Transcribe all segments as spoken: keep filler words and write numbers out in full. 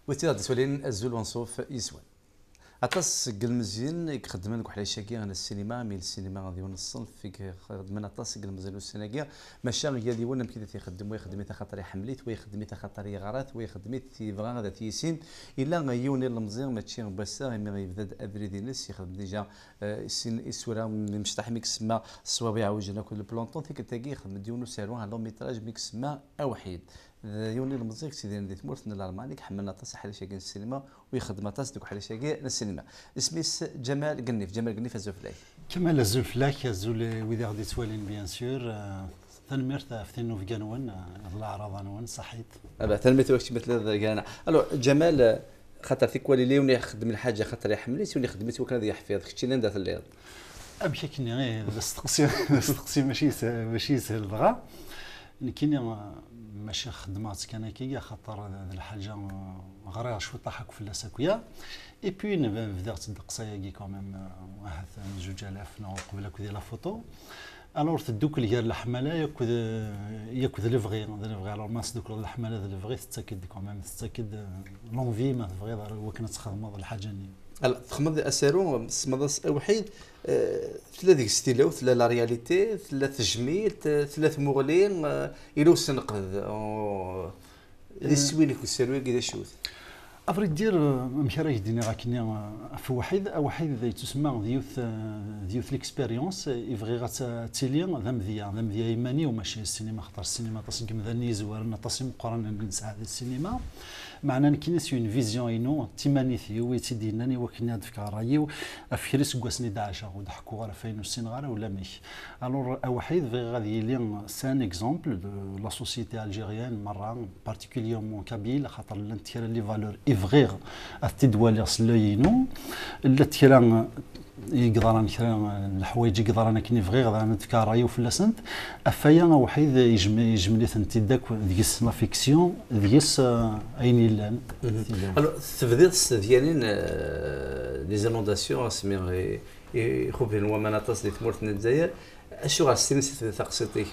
Wid i ɣ-d-ittwalin, azul wanṣuf yes-wen. Aṭas seg yilmeẓyen i ixeddmen deg uḥric-agi n ssinima, imi ssinima d yiwen n ṣṣenf i ixeddmen aṭas seg yilmeẓyen ussan-agi, maca yal yiwen amek i t-ixeddem, wa ixeddem-it axaṭer iḥemmel-it, wa ixeddem-it axaṭer yeɣra-t, wa ixeddem-it yebɣa ad t-yissin. Yella yiwen n yilemẓi mačči n wass-a, imi yebda-d abrid-ines, yexdem déjà, eh, sin isura imecṭaḥ mi isemma Ṣṣwab Iɛewjen akked Le Planton, tikkelt-agi yexdem-d yiwen n usaru, un long métrage, mi isemma Awḥid. D yiwen n yilemẓi i yettidiren di tmurt n Lalman, i iḥemmlen aṭas aḥric-agi n ssinima, u ixeddem aṭas deg uḥric-agi n ssinima. Isem-is Ǧamal Gennif. Ǧamal Gennif, azul fell-ak. Kamal, azul fell-ak, azul i wid i ɣ-d-ittwalin, bien sûr. Euh, tanemmirt ɣef tinnubga-nwen, euh, d leɛraḍa-nwen, ṣaḥit. Ah, bah, tanemmirt i wakk ma telliḍ gar-aneɣ. Alors, Ǧamal, euh, xaṭer tikwal yella yiwen ixeddem lḥaǧa xaṭer iḥemmel-itt, yiwen ixeddem-itt wakken ad yeḥfiḍ. Keččini anda telliḍ? Amek akken, ih, d asteqsi, d asteqsi mačči s-, mačči yeshel dɣa. Nekkini, eh, mačči xeddmeɣ-tt kan akka, axaṭer d, d lḥaǧa, eh, ɣriɣ cwiṭ akk fell-as akya. Et puis, neb-, bdiɣ-tt ddeqs-agi quand même, eh, ahat zuǧ alaf neɣ uqbel akk di la photo. Alors, teddukel gar leḥmala yakk d, yakk d lebɣi, d lebɣi. Alors, ma tesdukleḍ leḥmala d lebɣi, tettak-d quand même, tettak-d, eh, l'envie, ma tebɣiḍ, ar wakken ad txedmeḍ lḥaǧa-nni. Alors, txedmeḍ asaru, tsemmaḍ-as Awḥid, eh, tella deg-s tilawt, tella la réalité, tella tejmilt, eh, tella tmuɣli, eh, yella usenqed. Oh, d iswi-inek usaru-agi d acu-t? À vrai dire, eh, amek ara ak-d-iniɣ akkenni, eh, ɣef Awḥid, Awḥid yettusemma d yiwet, eh, d yiwet l'expérience, eh, i bɣiɣ ad t-, ad tili d amedya, d amedya iman-iw, mačči ssinima, xaṭer ssinima aṭas n yimdanen yezwaren, aṭas imeqqranen i nesɛa di ssinima. Meɛna nekkini s une vision inu, d timanit-iw i tt-id-yennan i wakken ad d-fkeɣ ṛṛay-iw ɣef kra iseggasen i d-ɛaceɣ, ur d-ḥekkuɣ ara ɣef wayen ur ssineɣ ara ulamek. Alors, Awḥid, bɣiɣ ad yili c'est un exemple de la société algérienne merra, particulièrement kabyle, xaṭer llant kra n les valeurs i bɣiɣ ad t-id-waliɣ s l'œil inu, llant kra i yeḍran, kra n leḥwayeǧ i yeḍran akken i bɣiɣ daɣen ad d-fkeɣ ṛṛay-iw fell-asent. Ɣef waya Awḥid yejm-, yejmel-itent-id akk deg-s la fiction, deg-s, eh, ayen yellan. Mhm. Tilawt. Alors, tebdiḍ s tedyanin, eh, des inondations, asmi i, i, ixuben waman aṭas di tmurt n Lezzayer. Acuɣer s tin i tebdiḍ taqsiṭ-ik?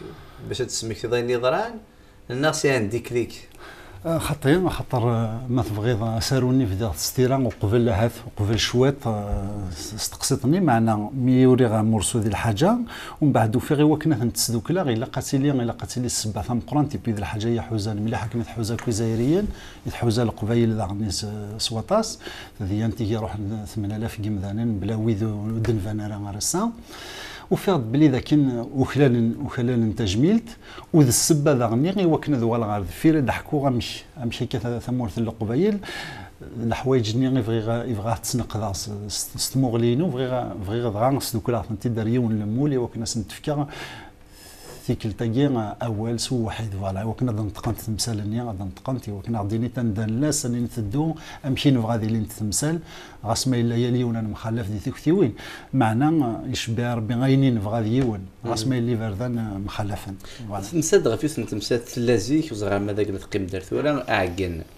Bac ad d-tesmektiḍ ayen yeḍran? Neɣ c'est un déclic? Ah, xaṭi, axaṭer, ah, ma tebɣiḍ, ah, asaru-nni bdiɣ-t s tira uqbel ahat, uqbel cwiṭ, ah, s, s teqsiṭ-nni, meɛna mi uriɣ amursu di lḥaǧa, umbeɛd ufiɣ i wakken ad tent-sdukleɣ, ilaq ad tili, ilaq ad tili ssebba tameqqrant, et puis d lḥaǧa i iḥuzan mliḥ akken i tḥuza akk Izzayriyen, i tḥuza Leqbayel daɣen s, s waṭas, tadyant i iruḥen tmen alaf n yimdanen, bla wid ur d-nban ara ar ass-a. Ufiɣ-d belli d akken uklalen, uklalen tajmilt, u d ssebba daɣen i wakken ad uɣaleɣ ɣer deffir, ad d-ḥkuɣ amek, amek akka ta-, tamurt n Leqbayel, leḥwayeǧ-nni i bɣiɣ, i bɣiɣ ad tt-sneqdeɣ s, s, s tmuɣli-inu, bɣiɣ, bɣiɣ dɣa sdukleɣ-tent-id ar yiwen n lmul i wakken ad sent-fkeɣ tikkelt-agi awal s uwaḥid, voilà, i wakken ad neṭqent temsal-nni, ad neṭqent, i wakken ad ɣ-d-inint anda nella, sani nteddu, amek i nebɣa ad ilint temsal, ɣas ma yella yal yiwen ad nemxallaf di tuktiwin, meɛna, icebbiɛ Rebbi ayen i nebɣa d yiwen, ɣas ma yella iberdan, eh, mxallafen. Voilà. Temsal-d ɣef yiwet n temsalt tella zik, ur ẓriɣ ma d akken teqqim-d ar tura, aɛeggen.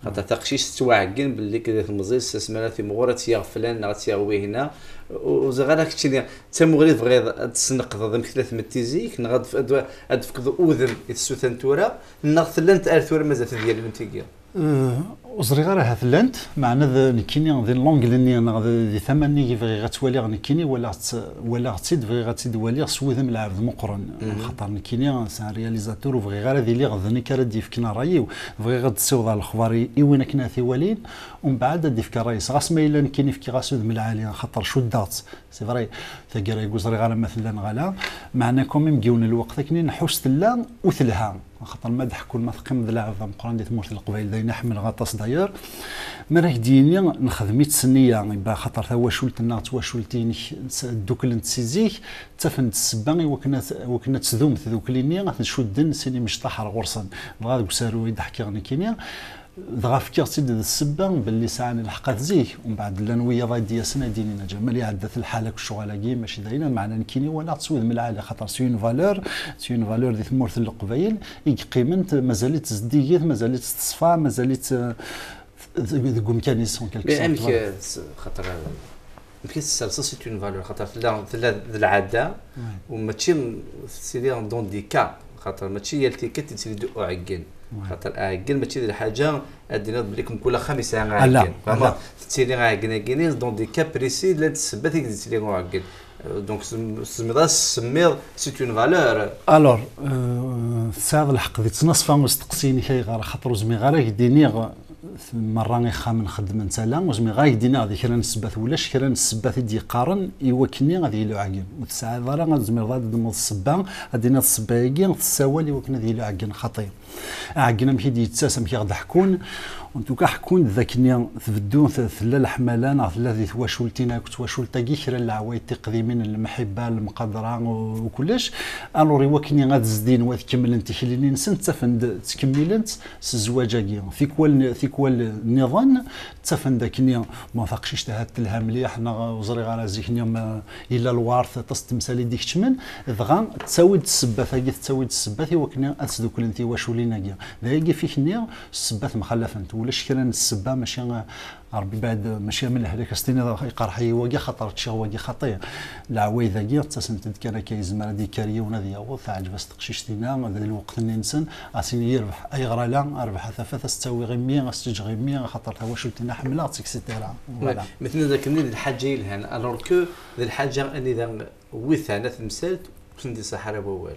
Xaṭer taqcict tettwaɛeggen belli kra temẓi-s asmi ara timɣur ad tt-yaɣ flan neɣ ad tt-yaɣ wihna. Ur, ur ẓriɣ ara keččini d tamuɣli tebɣiḍ ad tesneqdeḍ amek tella tmetti zik, neɣ ad, ad, ad tefkeḍ udem i tsuta n tura, neɣ tellant ar tura mazal tedyalin am tigi? Eh, ur ẓriɣ ara ahat llant, meɛna d nekkini di l'angle-nni neɣ d, di tama-nni i bɣiɣ ad tt-waliɣ nekkini, walaɣ-tt, walaɣ-tt-id, bɣiɣ ad tt-id-waliɣ s wudem lɛebd meqqren. Xaṭer nekkini, c'est un réalisateur, ur bɣiɣ ara ad iliɣ d nekk ara d-yefken ṛṛay-iw, bɣiɣ ad d-ssiwḍeɣ lexbar i, i win akken ad t-iwalin, umbeɛd ad d-ifk ṛṛay-is. Ɣas ma yella nekkini fkiɣ-as udem lɛali, axaṭer cuddeɣ-tt, c'est vrai, taggara-agi ur ẓriɣ ara ma tella neɣ ala, meɛna quand même deg yiwen n lweqt akken i nḥus tella u telha. Axaṭer ma d-ḥekkun, ma teqqimeḍ d lɛebd ameqqran di tmurt n Leqbayel, d ayen i ḥemmleɣ aṭas d'ailleurs. Mi ara k-d-yini nexdem-itt s nniya, iba axaṭer tawacult-nneɣ d twacult-inek, s-, dduklent si zik, ttafent-d ssebba i wakken ad, wakken ad tdum tdukli-nni, ad ten-cudden sin imecṭaḥ ar ɣur-sen. Dɣa deg usaru i d-ḥkiɣ nekkini, dɣa fkiɣ-tt-id d ssebba belli sɛan lḥeqq at zik, umbeɛd llan wiyaḍ ad d-yasen ad d-inin a Ǧamal iɛedda-t lḥal akk ccɣel-agi, mačči d ayen, meɛna nekkini walaɣ-tt s wudem lɛali, xaṭer c'est une valeur, c'est une valeur di tmurt n Leqbayel i yeqqimen, mazal-itt zeddiget, mazal-itt teṣfa, mazal-itt, eh, deg, deg umkan-is, en quelque sorte. Mais amek, voilà, eh, s-, xaṭer, eh, amek i tesserseḍ c'est une valeur, xaṭer tella, tella d lɛada, u mačči tettili dans des cas, xaṭer mačči yal tikkelt i tettili d uɛeggen. Xaṭer aɛeggen mačči d lḥaǧa ad d-tiniḍ belli mkul axxam yesɛa aɛeggen. Tettili aɛeggen-agi-nni dans des cas précis llant ssebbat i k-d-yettili uɛeggen. Euh, donc tezmiḍ ad s-tsemmiḍ c'est une valeur. Alors, euh, tesɛiḍ lḥeqq di ttnaṣfa n usteqsi-inek, ayɣer? Axaṭer ur zmireɣ ara ad k-d-iniɣ merra ixxamen xeddmen-tt ala, ur zmireɣ ara ad k-d-iniɣ di kra n ssebbat, ulac kra n ssebbat i d-yeqqaren i wakken ad yili uɛeggen. Ur tesɛiḍ ara, ad tezmireḍ ad d-tmeḍ ssebba, ad d-tiniḍ ssebba-agi tessawal i wakken ad yili uɛeggen, xaṭi. Aɛeggen amek i d-yettas, amek i ɣ-d-ḥekkun? En tout cas, ḥekkun-d d akken tbeddu t-, tella leḥmala neɣ tella di twacult-in akked twacult-agi kra n leɛwayed tiqdimin n lemḥibba, lemqadra u, u kullec. Alors, i wakken ad zdin u ad kemmlen tikli-nsen, ttafen-d, ttkemmilen-tt s zzwaǧ-agi. Tikwal, tikwal nniḍen, ttafen-d akken, bon, taqcict ahat telha mliḥ, neɣ ur ẓriɣ ara zik-nni ma yella lweṛt, aṭas n temsal i d-ikeččmen, dɣa tettawi-d ssebbat-agi, tettawi-d ssebbat i wakken ad sduklen tiwaculin-agi. D ayagi i k-nniɣ, ssebbat mxallafent. Ulac kra n ssebba, mačči, a Ṛebbi, beɛd, mačči am lehlak, ad s-tiniḍ iqerḥ-iyi wagi, axaṭer ččiɣ wagi xaṭi. Leɛwayed-agi, ttasent-d kan akka, yezmer ad d-yekker yiwen ad yaweḍ, teɛǧeb-as teqcict-inna, d lweqt-nni-nsen, ad s-yini yerbeḥ, ayɣer ala, a rrbeḥ a tafat, ad s-ttawiɣ i mmi, ad s-tt-ǧǧeɣ i mmi, axaṭer tawacult-inna ḥemmleɣ-tt, et cetera. Voilà. Ma tenniḍ akken d lḥaǧa yelhan, alors que d lḥaǧa anida wid teɛna temsalt ur sen-d-iṣaḥ ara wawal.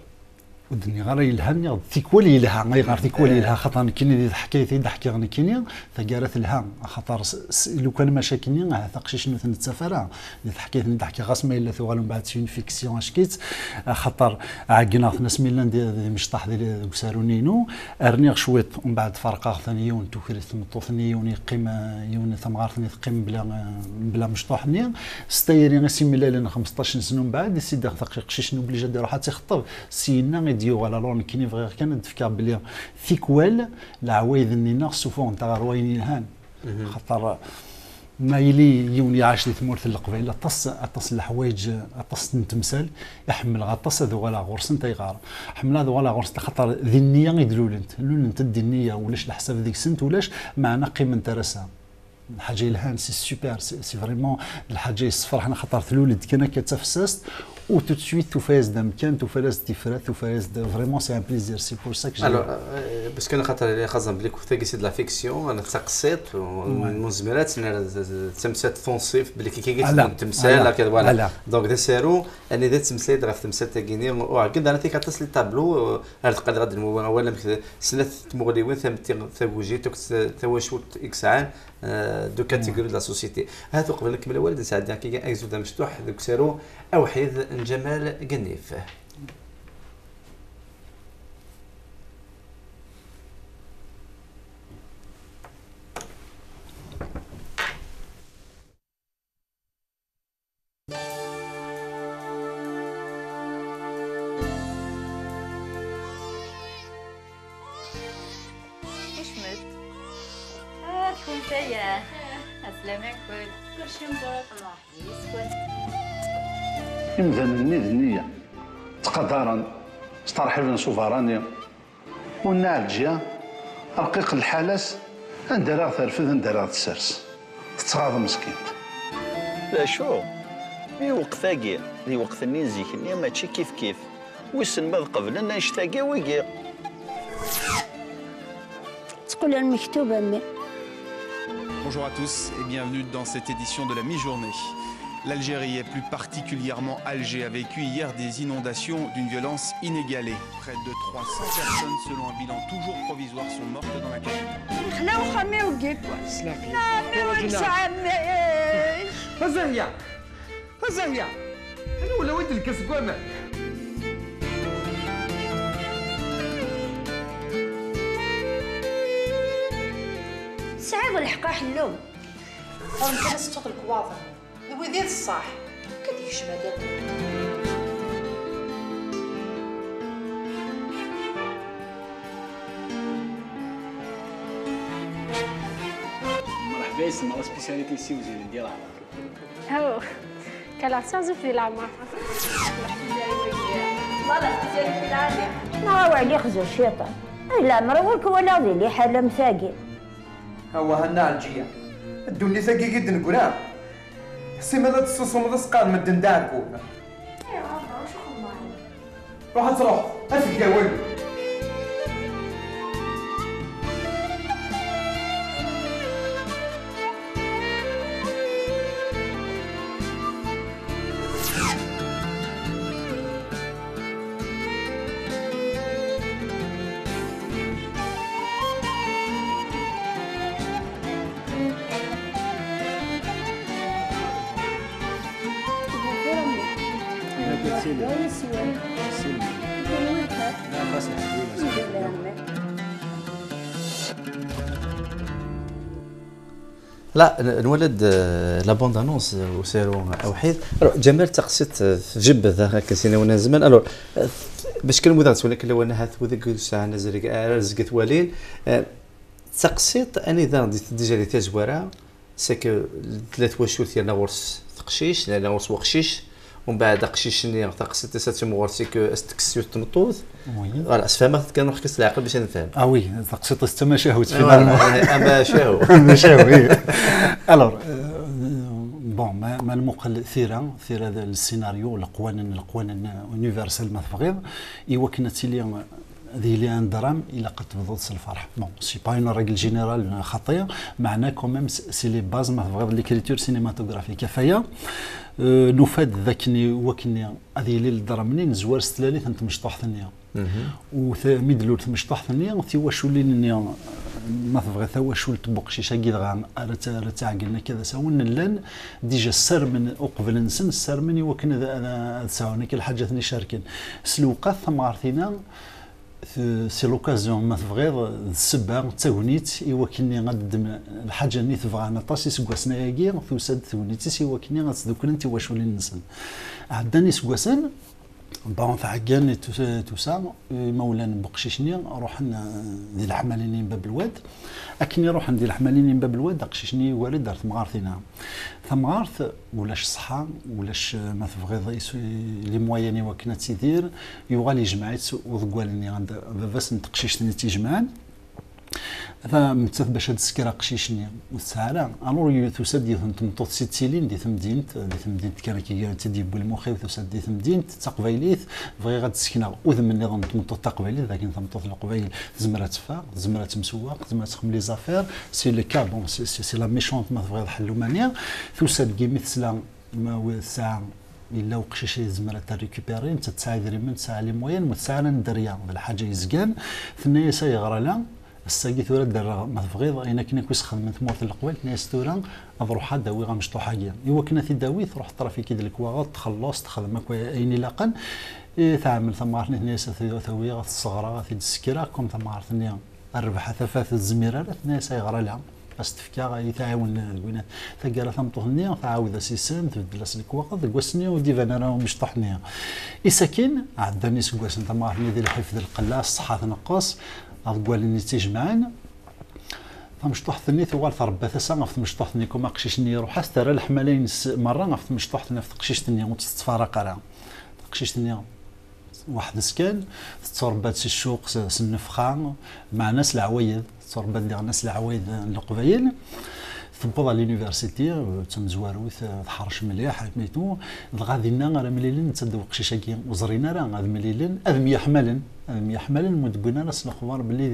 Ur d-nniɣ ara yelha, nniɣ-d tikwal yelha. Ayɣer tikwal yelha? Xaṭer nekkini di teḥkayt i d-ḥkiɣ nekkini, taggara telha. Axaṭer s, s, lukan maca akkenni, ahat aqcic-nni ur t-nettaf ara. Di teḥkayt-nni d-ḥkiɣ, ɣas ma yella tuɣal mbeɛd s une fiction ack-itt, axaṭer ɛeggneɣ-ten asmi llan di, di mecṭaḥ di, deg usaru-nni-inu, rniɣ cwiṭ, mbeɛd ferqeɣ-ten, yiwen tuker-it tmeṭṭut-nni, yiwen yeqqim, eh, yiwen tamɣart-nni teqqim mebla, eh, mebla mecṭuḥ-nni. S tayri i s-imlalen xmesṭac n sna mbeɛd, i s-id-iɣ taqcict, obligé ad iruḥ ad tt-ixeṭṭeb. Syenna i d-yuɣal, alors nekkini bɣiɣ kan ad d-fkeɣ belli tikwal leɛwayed-nni-nneɣ ssufuɣent-aɣ ɣer wayen yelhan. Xaṭer ma yili yiwen iɛac di tmurt n Leqbayel, aṭas, aṭas n leḥwayeǧ, aṭas n temsal i ḥemmleɣ aṭas ad uɣaleɣ ɣur-sent. Ayɣer? Ḥemmleɣ ad uɣaleɣ ɣur-sent, axaṭer di nniya i d-lulent. Lulent-d di nniya, ulac leḥsab deg-sent, ulac, meɛna qqiment ar ass-a. Lḥaǧa yelhan, c'est super, c'est, c'est vraiment lḥaǧa yessefraḥen, axaṭer tlul-d kan akka d tafessast, u tout de suite tufa-yas-d amkan, tufa-yas-d tifrat, tufa-yas-d, vraiment, c'est un plaisir, c'est pour ça que j'ai Alors, euh, parce que xaṭer xaẓen belli tagi c'est de la fiction, ana d taqsiṭ, u, ur nezmir ara ad tt-nerr d, d, d tamsalt tunṣibt, belli kiki Ala, ttemsal, ala, akka, voilà. Ala. Donc d asaru, anida tettmeslay-d ɣef temsalt-agi-nni, uɛeggen, ana tik aṭas n les tableaux, euh, ar d-qadiɣ ad d-nwawi awal amek d-, snat tmuɣliwin, tametti, tagujit, akked ta-, tawacult i yesɛan, euh, deux catégories de la société. Ahat uqbel ad nkemmel awal, ad nesɛeddi akka agzul d amecṭuḥ deg usaru Awḥid n Ǧamal Gennif. Kecmet. Ah, tkumt aya. Ɛeslama-nkent. Kulci mebṛuk. Yes-kent. Imdanen-nni d nniya, ttqadaren, ttṛeḥḥiben s ubeṛṛani. U Nna Ɛelǧiya, rqiq lḥal-as, anda ara ɣ-terfed, anda ara ɣ-tessers. Tettɣaḍ meskint. D acu? Lweqt-agi d lweqt-nni n zik-nni, mačči kifkif. Wissen ma ad qeblen annect-agi wigi? Teqqel ar mektub, a mmi. Bonjour à tous et bienvenue dans cette édition de la mi-journée. L'Algérie et plus particulièrement Alger a vécu hier des inondations d'une violence inégalée. Près de trois cents personnes selon un bilan toujours provisoire sont mortes dans la capitale. Xla uxxam-iw n yikwal. Xla uxxam-iw n sɛemmi. Azahya! Azahya! Anwa la wid lkas deg waman? Tesɛiḍ lḥeqq a Ḥellu. Ɣur-m kan ad tettuḍ lekwaɣeḍ-nni. D wid i d ṣṣeḥ. Akka d-yekcem ad d-yakk. Merḥba yes-m, la spécialité issiwzilen di Rahma. Aw, kaleɣ d taɣzut di leɛmer. Neɣ aw ɛli xzu ciṭan. Ay leɛmer ur k-walaɣ di liḥala am tagi. Awah a Nna Ɛelǧiya, ddunit-agi i d-neggra. Simmal ad tessusumeḍ ad s-qqaren medden d aɛeggun. Ayɣer, acu xedmeɣ? Ruḥ ad truḥeḍ, afeg-d awal. Yes, well. Yes, well. You can work hard. Yes, well. La, nwala-d euh, la bande annonce euh, usaru awḥid. Alors, Ǧamal, taqsiṭ euh, tjebbed akka sinawen azman. Alors, euh, bac kan wid ɣ-d-swin akka lawan ahat wid i yesɛan azreg ara zget walin. Euh, taqsiṭ anida déjà di tazwara, c'est que tella twacult yerna ɣur-s teqcict, yerna ɣur-s weqcic, umbeɛd aqcic-nni taqsiṭ-is ad timɣur, c'est que as-tekkes yiwet tmeṭṭut. Voilà, sfehmeɣ-t kan, ruḥ kkes leɛqel bac ad nefhem. Ah oui, taqsiṭ-is d tamacahut finalement. Amacahu. Amacahu, oui. Alors, euh, bon, ma, ma nmuqel tira, tira d le scénario, leqwanen, leqwanen universel ma tebɣiḍ, i wakken ad tili ad yili un drame, ilaq ad tebduḍ s lferḥ. Bon, c'est pas une règle générale xaṭi, meɛna quand même c'est les bases ma tebɣiḍ l'écriture cinématographique. Ɣef waya, euh, nufa-d d akken i wakken ad yili le drame-nni, nezwar s tlalit n tmecṭuḥt-nni. U mi d-tlul tmecṭuḥt-nni, tiwaculin-nni, ma tebɣiḍ tawacult n weqcic-agi dɣa ara tt-ɛegglen akka d asawen, llan déjà ssarmen uqbel-nsen, ssarmen i wakken ad sɛun akka lḥaǧat-nni icerken. S lewqat tamɣart-inna, c'est l'occasion, ma tebɣiḍ, d ssebba, d tagnit i wakken ad ddem lḥaǧa-nni tebɣan aṭas iseggasen-agi, tusa-d tegnit-is i wakken ad sduklen tiwaculin-nsen. Ɛeddan iseggasen, Bon, tɛeggan tusa, imawlan n weqcic-nni ruḥen di leḥmalin n Bab Lwad. Akken i ruḥen di leḥmalin n Bab Lwad, aqcic-nni yugar-d ar temɣart-inna. Tamɣart, ulac ṣṣeḥḥa, ulac, ma tebɣiḍ, les moyens i wakken ad tidir, yuɣal yejmeɛ-itt uḍeggal-nni, baba-s n teqcict-nni i tt-ijemɛen. Ata nettat bac ad d-tesker aqcic-nni, ur tesɛi ara. Alors, tusa-d yiwet n tmeṭṭut si ttilin di temdint, di temdint kan akka i tt-id-yewwi lmux-iw, tusa-d di temdint, d taqbaylit, bɣiɣ ad d-sekneɣ udem nniḍen n tmeṭṭut taqbaylit, d akken tameṭṭut n leqbayel tezmer ad teffeɣ, tezmer ad temsewweq, tezmer ad texdem les affaires, c'est le cas, bon, c'est la méchante ma tebɣiḍ ḥellumani, tusa-d imi tesla Ma tesɛa, yella uqcic i tezmer ad t-récupérer, nettat tesɛa idrimen, tesɛa les moyens, ma tesɛa ara n dderya, d lḥaǧa yezgan, tenna-yas ayɣer ala, ass-agi tura ad d-rreɣ, ma tebɣiḍ, ayen akken akk i s-xedmen tmurt n Leqbayel, tenna-yas tura ad ruḥeɣ ad d-awiɣ amecṭuḥ-agi. I wakken ad t-id-tawi, truḥ trafiki-d lekwaɣeḍ, txelleṣ, texdem akk ayen ilaqen, i tɛemmel tamɣart-nni, tenna-yas ad t-awiɣ, ad t-sseɣreɣ, ad t-id-ssekreɣ, comme tamɣart-nni rrbeḥ a tafat ur tezmir ara, tenna-yas ayɣer ala, ad s-tefkeɣ ad yi-tɛiwen deg win. Taggara tameṭṭut-nni tɛawed-as isem, tbeddel-as lekwaɣeḍ, deg wass-nni ur d-iban ara umecṭuḥ-nni. I sakin, ɛeddan iseggasen, tamɣart-nni di lḥif d lqella, ṣṣeḥḥa tneqqes, aḍeggal-nni ttijemɛen, tamecṭuḥt-nni tuɣal trebba tasa ɣef tmecṭuḥt-nni, comme aqcic-nni iruḥ-as, terra leḥmala-ines merra ɣef tmecṭuḥt-nni, ɣef teqcict-nni, ur tt-tettfaraq ara. Taqcict-nni weḥd-s kan, tetturebba-d si ccuq, s, s nnefxa, meɛna s leɛwayed, tetturebba-d diɣen s leɛwayed n Leqbayel. Tewweḍ ɣer l'université, d tamezwarut, teḥrec mliḥ, et tout. Dɣa dinna ara mlilen, netta d weqcic-agi, ur ẓrin ara ad mlilen, ad myeḥmalen, ad myeḥmalen, ma ur d-wwin ara s lexbar belli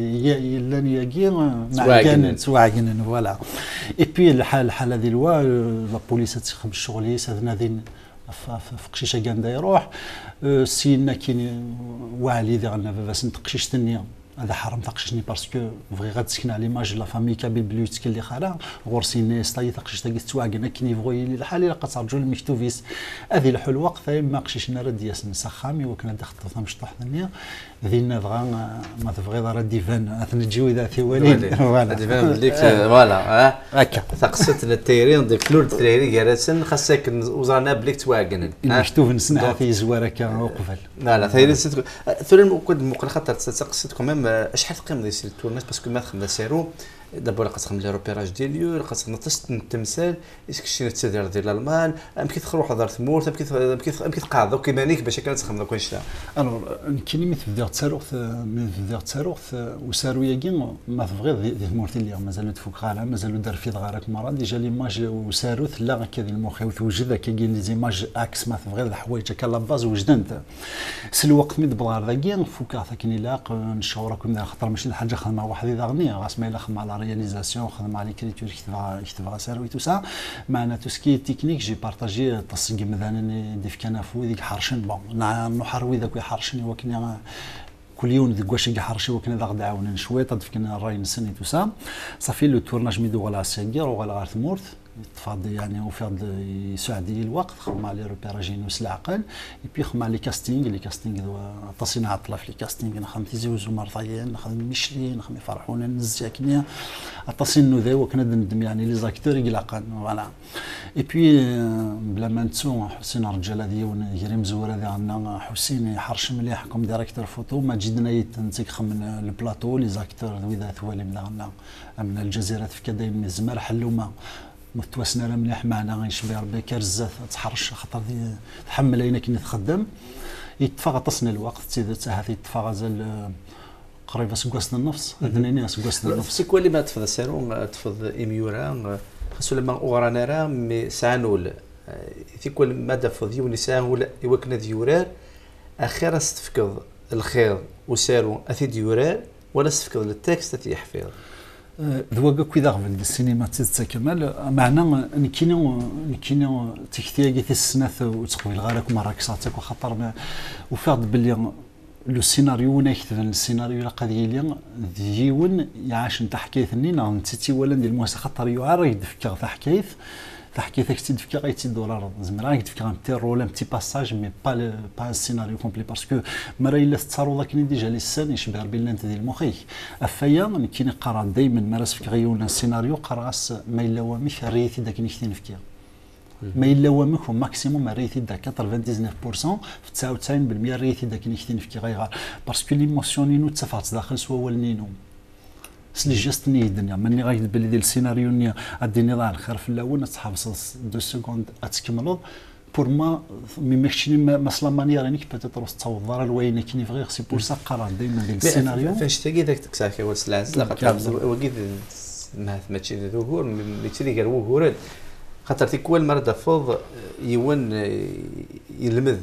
llan yagi, ttwaɛegnen, voilà. Et puis lḥal, lḥala di lwa, la police ad texdem ccɣel-is, ad nadin ɣef, ɣef, ɣef uqcic-agi anda iruḥ. Euh, syin akkin, euh, Waɛli diɣen baba-s n teqcict-nni, ad aḥrem taqcict-nni parce que bɣiɣ ad d-sekneɣ l'image de la famille kabyle belli ur yettkellix ara. Ɣur-s yenna-yas tayi taqcict-agi tettwaɛeggen akken yebɣu yili lḥal, ilaq ad terǧu lmektub-is. Ad ilḥu lweqt, a yemma aqcic-nni ara d-yasen s axxam i wakken ad d-ixeṭṭeb tamecṭuḥt-nni. Dinna dɣa, ma tebɣiḍ, ara d-iban, ad t-neǧǧ i wid ara t-iwalin. Voilà. Ad d-iban belli, voilà. Akka. Taqsiṭ n tayri, deg tlul tayri gar-asen, xas akken ur ẓran ara belli ttwaɛeggnen. Lmektub-nsen ahat yezwar akka uqbel. Voilà, tayri-nsen. Tura, ukud muqel xaṭer d taqsiṭ quand même, acḥal teqqimeḍ di le tournage, parce que ma txedmeḍ asaru, d'abord, ilaq ad txedmeḍ les repérages des lieux, ilaq ad txedmeḍ aṭas n temsal, est-ce que keččini tettadireḍ di Lalman? Amek i tṛuḥeḍ ɣer tmurt? Amek i tqeɛɛdeḍ akk iman-ik bac akken ad txedmeḍ akk annect-a? Alors, nekkini mi t-bdiɣ ttaruɣ-t, mi t-bdiɣ ttaruɣ-t, usaru-agi, ma tebɣiḍ, di tmurt i lliɣ, mazal ur d-fukeɣ ara, mazal ur d-rfideɣ ara akk merra. Déjà, l'image n usaru tella akka di lmux-iw, tewjed akkagi, les images axes, ma tebɣiḍ, leḥwayeǧ akka la base wejdent. S lweqt mi d-wwḍeɣ ɣer dagi, fukeɣ-t akken ilaq, necɣur akk imdanen, axaṭer mačči d lḥaǧa xedmeɣ weḥd-i daɣen, ɣas ma yella xedmeɣ la réalisation, xedmeɣ l'écriture, ketbeɣ, ketbeɣ asaru et tout ça. Meɛna tout ce qui est technique, j'ai partagé aṭas seg yimdanen i d-ifkan afud, i iḥercen. Bon, nnuḥer wid akk iḥercen i wakken, kul yiwen deg wacu i iḥerc i wakken ad aɣ-d-ɛawnen cwiṭ, ad d-fken ṛṛay-nsen et tout ça. Safi, le tournage mi d-uɣaleɣ sagi, uɣaleɣ ɣer tmurt. Ṭṭfeɣ-d, yeɛni, ufiɣ-d yesɛed-iyi lweqt, xedmeɣ les repérages-inu s leɛqel, et puis xedmeɣ les castings. Les castings d wa-, aṭas i nɛeṭṭel ɣef les castings, nexdem Tizi Uzzu mertayen, nexdem Micli, nexdem Iferḥunen, Nezzakni, aṭas i nnuda i wakken ad neddem, yeɛni, les acteurs i ilaqen, voilà. Et puis, euh, bla ma nettu, Ḥusin Rǧal d yiwen gar imezwura diɣenna. Ḥusin iḥerc mliḥ comme directeur photo, Maǧid Nayt netta i ixemmen le plateau, les acteurs d wid ara twalim diɣenna. Am Lǧazira tefka-d ayen mi tezmer, Ḥelluma ur tettwassen ara mliḥ, meɛna yecba Rebbi akka ar zdat ad tḥerrec, axaṭer di, tḥemmel ayen akken i txeddem. Yeṭṭef-aɣ aṭas n lweqt, d tidet, ahat yeṭṭef-aɣ azal, eh, qrib aseggas d nnefs, ad nini aseggas d nnefs. Tikwal ma teṭṭfeḍ asaru, teṭṭfeḍ imyura, xas ulamma ur ɣran ara, mi sɛan ul. Eh, tikwal ma d-tafeḍ yiwen yesɛa ul i wakken ad yurar, axir ad s-tefkeḍ lxiḍ usaru ad t-id-yurar, wala ad s-tefkeḍ le texte ad t-yeḥfiḍ. Eh, d wagi akk i d aɣbel di ssinima, d tidet a Kamal. Meɛna, nekkini, nekkini, tikti-agi tis snat ur tt-qbileɣ ara akk merra, kkseɣ-tt akk, axaṭer ma, ufiɣ-d belli le scénario, win ara iketben le scénario ilaq ad yili d yiwen iɛacen taḥkayt-nni, neɣ netta i tt-iwalan di lmuhas, axaṭer yuɛer ad ak-d-fkeɣ taḥkayt, taḥkayt ad ak-tt-id-fkeɣ, ad tt-id-turareḍ. Zemreɣ ad ak-d-fkeɣ un petit rôle, un petit passage, mais pas le, pas un scénario complet, parce que mi ara yella tettaruḍ akken i déjà les scènes, yecba Rebbi llant di lmux-ik. Ɣef waya, nekkini qqareɣ daymen, mi ara s-fkeɣ i yiwen un scénario, qqareɣ-as ma yella wamek, err-iyi-t-id akken i k-t-in-fkiɣ. Ma yella wamek, au maximum, err-iyi-t-id à quatre-vingt-dix-neuf pour cent, f tesɛa u tesɛin belmya err-iyi-t-id akken i k-t-in-fkiɣ. Ayɣer? Parce que l'émotion-inu ttafeɣ-tt daxel s wawalen-inu. S les gestes-nni i k-d-nniɣ, ma nniɣ-ak-d belli di le scénario-nni ad d-tiniḍ ah lxir fell-awen, ad tḥebseḍ deux secondes, ad tkemmleḍ. Pour moi, mi ma keččini, ma, ma s la manière-inek, peut-être ur tettawḍeḍ ara ɣer wayen akken i bɣiɣ. C'est pour ça qqareɣ daymen di le scénario. F anect-agi ad ak-d-kkseɣ kra n leslaz, laqaṭer wagi d, mahat mačči d ugur, mačči d gar wuguren. Xaṭer tikwal mi ara d-tafeḍ, eh, yiwen, eh, yelmed,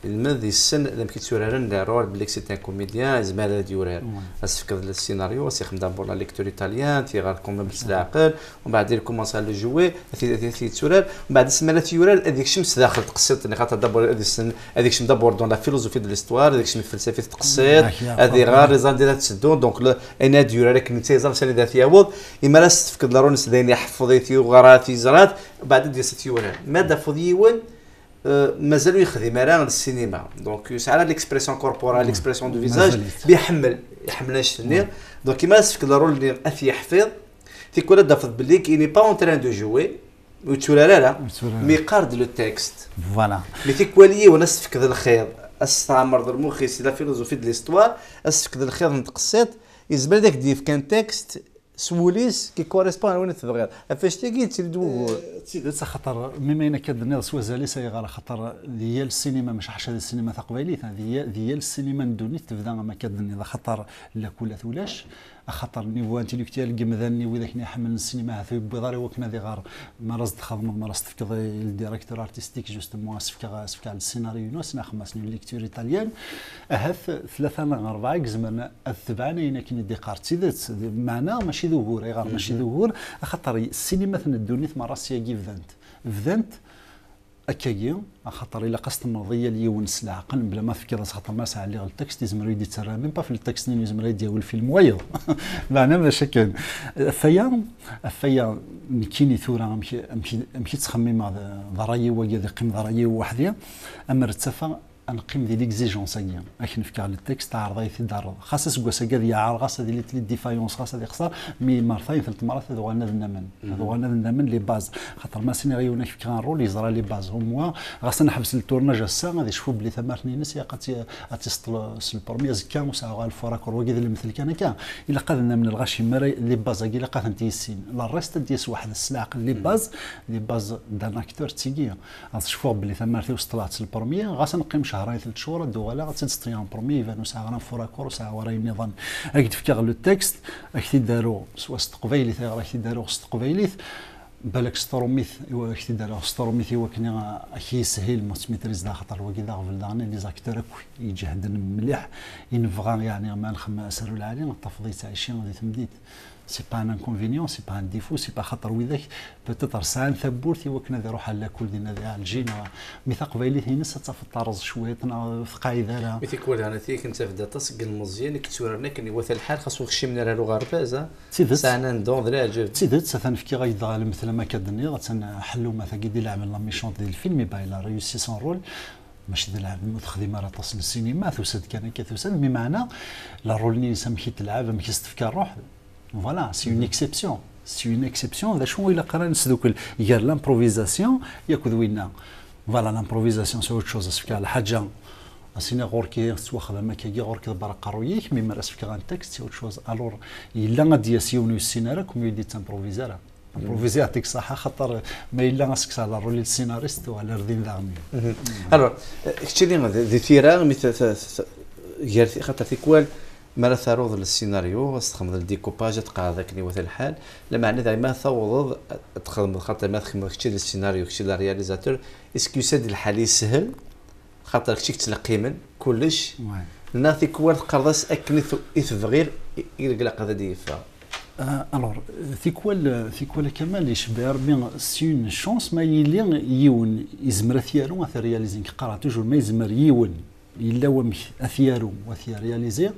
yelmed yessen amek i tturaren le rôle belli c'est un comédien, yezmer ad yurar. Ad s-tefkeḍ le scénario, ad s-ixdem d'abord la lecture italienne, tiɣer quand même s leɛqel, ومن بعد il commence à le jouer, ad t-, ad t-, ad t-yetturar, ومن بعد asmi ara t-yurar, ad yekcem s daxel tqessiṭ-nni, xaṭer d'abord ad yessen, ad yekcem d'abord dans la philosophie de l'histoire, ad yekcem di tfelsafit tqessiṭ, ad iɣer, iẓer anda ara tetteddu, donc le, ayen ad yurar akken netta yeẓra s anida ad t-yaweḍ, imi ara s-tefkeḍ le rôle-nnes d ayen iḥeffeḍ-it, yuɣer-it, yeẓra-t, ومن بعد ad d-yas ad t-yurar. Ma d-tafeḍ yiwen, euh, mazal ur yexdim ara le cinéma. Donc, yesɛa ara l'expression corporelle, l'expression du visage, mais iḥemmel, iḥemmel annect-nni. Donc, imi ara s-tefkeḍ le rôle-nni ad t-yeḥfiḍ, tikwal ad d-tafeḍ belli il n'est pas en train de jouer, ur yetturar ara, mais yeqqar-d le texte. Voilà. Mais tikwal yiwen ad s-tefkeḍ lxiḍ, ad s-tɛemmreḍ lmux-is, la philosophie de l'histoire, ad s-tefkeḍ lxiḍ n tqessiṭ, yezmer ad ak-d-yefk un texte s wul-is qui correspond à win tebɣiḍ. Ɣef wannect-agi yettili-d wugur. Eh, d tidet, axaṭer mi ma ayen akka d-tenniḍ s wazal-is, ayɣer? Axaṭer di yal ssinima, maca ḥaca di ssinima taqbaylit, di ya-, di yal ssinima n ddunit tebda am akka d-tenniḍ, axaṭer la kulat ulac, axaṭer niveau intellectuel n yimdanen, i wid akken iḥemmlen ssinima, ahat ur yewwiḍ ara i wakken ad iɣer. Mi ara s-d-txedmeḍ, mi ara s-tefkeḍ i le directeur artistique, justement, ad s-fkeɣ, ad s-fkeɣ le scénario-inu, ad s-nexdem une lecture italienne, ahat tlata neɣ rebɛa i izemren ad tebɛen ayen akken i d-iqqar d tidet. Meɛna mačči d ugur. Ayɣer mačči d ugur? Axaṭer ssinimat n ddunit merra s yagi bdant. Bdant akkagi, axaṭer ilaq ad s-temmreḍ i yal yiwen s leɛqel, mebla ma tefkiḍ-as, axaṭer ma s-ɛelliɣ le texte, yezmer ur yi-d-yettarra, même pas ɣef le texte-nni, yezmer ad yi-d-yawi lfilm wayeḍ. Meɛna mačči akken. Ɣef waya, ɣef waya, nekkini tura, amek, amek, amek i ttxemmimeɣ d, d ṛṛay-iw wagi, ad iqqim d ṛṛay-iw weḥd-i, amer ttafeɣ ad neqqim di l'exigence-agi. Ad k-n-fkeɣ le texte, ɛreḍ ad yi-t-id-terreḍ. Xas aseggas-agi ad yeɛreḍ, xas ad yili les défaillances, xas ad yexṣer, mi mertayen telt merrat ad uɣalen ad nnamen. Ad uɣalen ad nnamen les bases. Xaṭer ma s-iniɣ yiwen ad k-fkeɣ un rôle, yeẓra les bases. Au moins, ɣas ad neḥbes le tournage ass-a, ad icfu belli tamart-nni-ines ilaq ad tt-, ad tt-iseṭṭel s le premier, azekka ur seɛɛuɣ ara le fort accord. Wagi d lemtel kan akka. Ilaq ad nnamen lɣaci, mi ara les bases-agi ilaq ad tent-yissin. Le reste ad d-yas weḥd-s s leɛqel. Les bases, les bases d'un acteur d tigi. Ad cfuɣ belli tamart-iw seṭṭleɣ-tt le premier, ɣas ad neqqim cehṛayen, telt cchur, ad d-uɣaleɣ ad tt-id-seṭṭleɣ en premier, iban ur sɛiɣ ara un fort accord, ur sɛiɣ ara ayen nniḍen. Ad k-d-fkeɣ le texte, ad k-t-id-aruɣ s, s teqbaylit, ayɣer ad k-t-id-aruɣ s teqbaylit? Balak s trumit, i wa-, ad k-t-id-aruɣ s trumit i wakken a, ad k-yishil ma ur tettmitrizeḍ, axaṭer wagi d aɣbel daɣen, les acteurs akk iǧehden mliḥ, i nebɣa, yeɛni, ma nxemmem asaru lɛali, ad tafeḍ yettɛici di temdint. C'est pas un inconvénient, c'est pas un défaut, c'est pas xaṭer widak peut-être sɛan tawwurt i wakken ad iruḥ ar lakul dinna di Ɛelǧi, neɣ mi taqbaylit-ines ad tafeḍ terreẓ cwiṭ, neɣ ur teqɛid ara. Mi tikwal hana tiyek nettaf-d aṭas n yilmeẓyen i yetturaren akken iwata lḥal, xas ur kcimen ara ar uɣerbaz, ha? D tidet. Sɛan un don d leɛǧeb. D tidet, atan fkiɣ-ak-d dɣa lemtel am akka d-nniɣ, atan ḥellu ma tagi d-ileɛben la méchante di lfilm, iba il a réussi son rôle. Mačči d lɛeb, ur texdim ara aṭas n ssinima, tusa-d kan akka, tusa-d, mi meɛna la rôle-nni-ines amek i t-telɛeb, amek i s-tefka ṛṛuḥ, voilà, c'est une exception. C'est une exception, d acu i ilaq ara nesdukel gar l'improvisation yakk d winna. Voilà, l'improvisation, c'est autre chose, as-fkeɣ lḥaǧa, as-iniɣ ɣur-k tettwaxdam akkagi, ɣur-k tberreq aqerruy-ik, mi ara as-fkeɣ un texte, c'est autre chose. Alors, yella ad d-yas yiwen ur yessin ara, comme il dit, improviser ara. Improviser, yeɛṭik ṣṣeḥḥa, xaṭer ma yella as-kkseɣ la rôle i le scénariste, tuɣal ar din daɣen. Alors, eh, keččini di, di tira, mi ta-, ta-, ta-, gar ti-, xaṭer tikwal, mi ara taruḍ le scénario, ad s-txedmeḍ le découpage, ad tqeɛɛdeḍ akken iwata lḥal, lameɛna daɣen ma tawḍeḍ ad txedmeḍ, xaṭer ma txedmeḍ kečči d le scénario, kečči d le réalisateur, est-ce que yusa-d lḥal yeshel? Xaṭer kečč i yettleqqimen kullec. Ouais. Neɣ tikwal teqqareḍ-as akken i t-, i tebɣiḍ i, i deg ilaq ad d-yeffeɣ. Euh, alors, tikwal, tikwal a Kamal, icebbeɛ Rebbi, c'est une chance ma yili yiwen izmer ad t-yaru, ad t-réaliser. Nekk qqareɣ toujours, ma yezmer yiwen, yella wamek ad t-yaru, ad t-réaliser,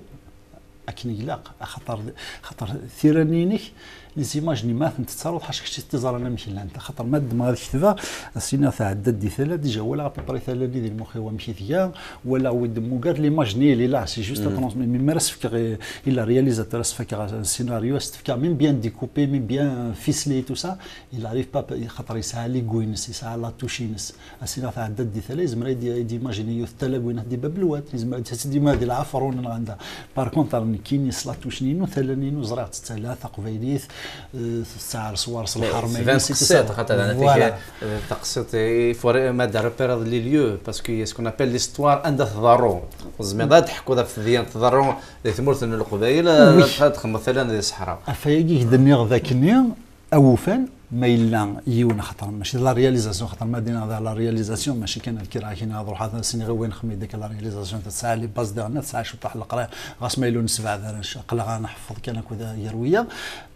akken ilaq, axaṭer, axaṭer tira-nni-inek, les images-nni ma tent-tettaruḍ, ḥaca kečč i t-iẓran amek llant. Axaṭer ma ddmeɣ ad ketbeɣ, as-iniɣ tɛedda-d di tala, déjà walaɣ à peu près tala-nni di lmux-iw amek i tga, walaɣ wi d-mmugar, l'image-nni, elle est là, c'est juste à transmettre. Mais mi ara s-fkeɣ i, i le réalisateur, as-fkeɣ un scénario, as-t-fkeɣ même bien découpé, même bien ficelé et tout ça, il arrive pas, xaṭer yesɛa l'ego-ines, yesɛa la touche-ines. As-iniɣ tɛedda-d di tala, yezmer ad d-, ad d-imagini yiwet tala n winat di Bab Lwad, yezmer ad d-imagini di Lɛafrun neɣ anda. Par contre, ar nekkini s la touche-inu, tala-inu ẓriɣ-tt d tala taqbaylit, eh, tesɛa leṣwar s lḥerma-ines, tban tqessiṭ, xaṭer d taqessiṭ, il faut ma d repérer les lieux, parce que ce qu'on appelle l'histoire, anda tḍerru. Tzemreḍ ad teḥkuḍ ɣef tedyant tḍerru di tmurt n Leqbayel, ad txedmeḍ tala di ṣṣeḥra. Ɣef wayagi i k-d-nniɣ d akken-nni, awufan, ma yella yiwen, xaṭer mačči d la réalisation, xaṭer ma d-iniɣ d la réalisation, mačči kan ad kkreɣ akin ad ruḥeɣ ad s-iniɣ i wayen xemmi deg la réalisation, tesɛa les bases diɣen, tesɛa cwiṭ n leqraya, ɣas ma yella ur nesbeɛd ara, aql-aɣ ad neḥfeḍ kan akked gar wiyaḍ,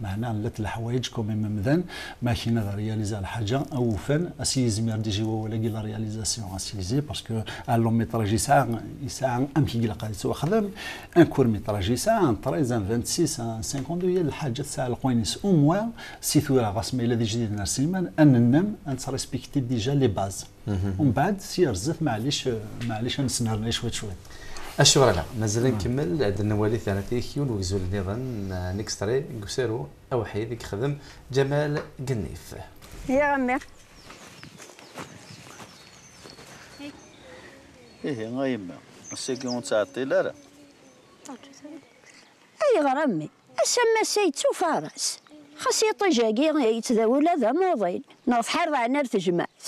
meɛna llant leḥwayeǧ comme amdan, ma akin ad réaliser lḥaǧa, awufan, as yizmir déjà wawal-agi la réalisation, as yizi, parce que un long métrage yesɛa, yesɛa amek i ilaq ad yettwaxdem, un court métrage yesɛa, un treize, un vingt-six, un cinquante-deux, yal lḥaǧa tesɛa leqwayen-is, au moins, Si tura, ɣas ma yella d ijdiden ar ssinima, ad nennam, ad nettrespekti déjà les bases. Umbeɛd, si ar zdat, maɛlic, maɛlic ad nesnernay cwiṭ cwiṭ. Acuɣer ala? Mazal ad nkemmel, ad nwali tanatit yiwen wegzul nniḍen, un extrait deg usaru awḥid i yexdem Ǧamal Gennif. Ya a mmi. Ihi, a yemma, ass-agi ur nettɛeṭṭil ara. Ayɣer a mmi? Ass am ass-a yettufaras. Xas iṭij-agi yettdawi ula d amuḍin. Neɣ tḥerḍeɛn ar tejmaɛt.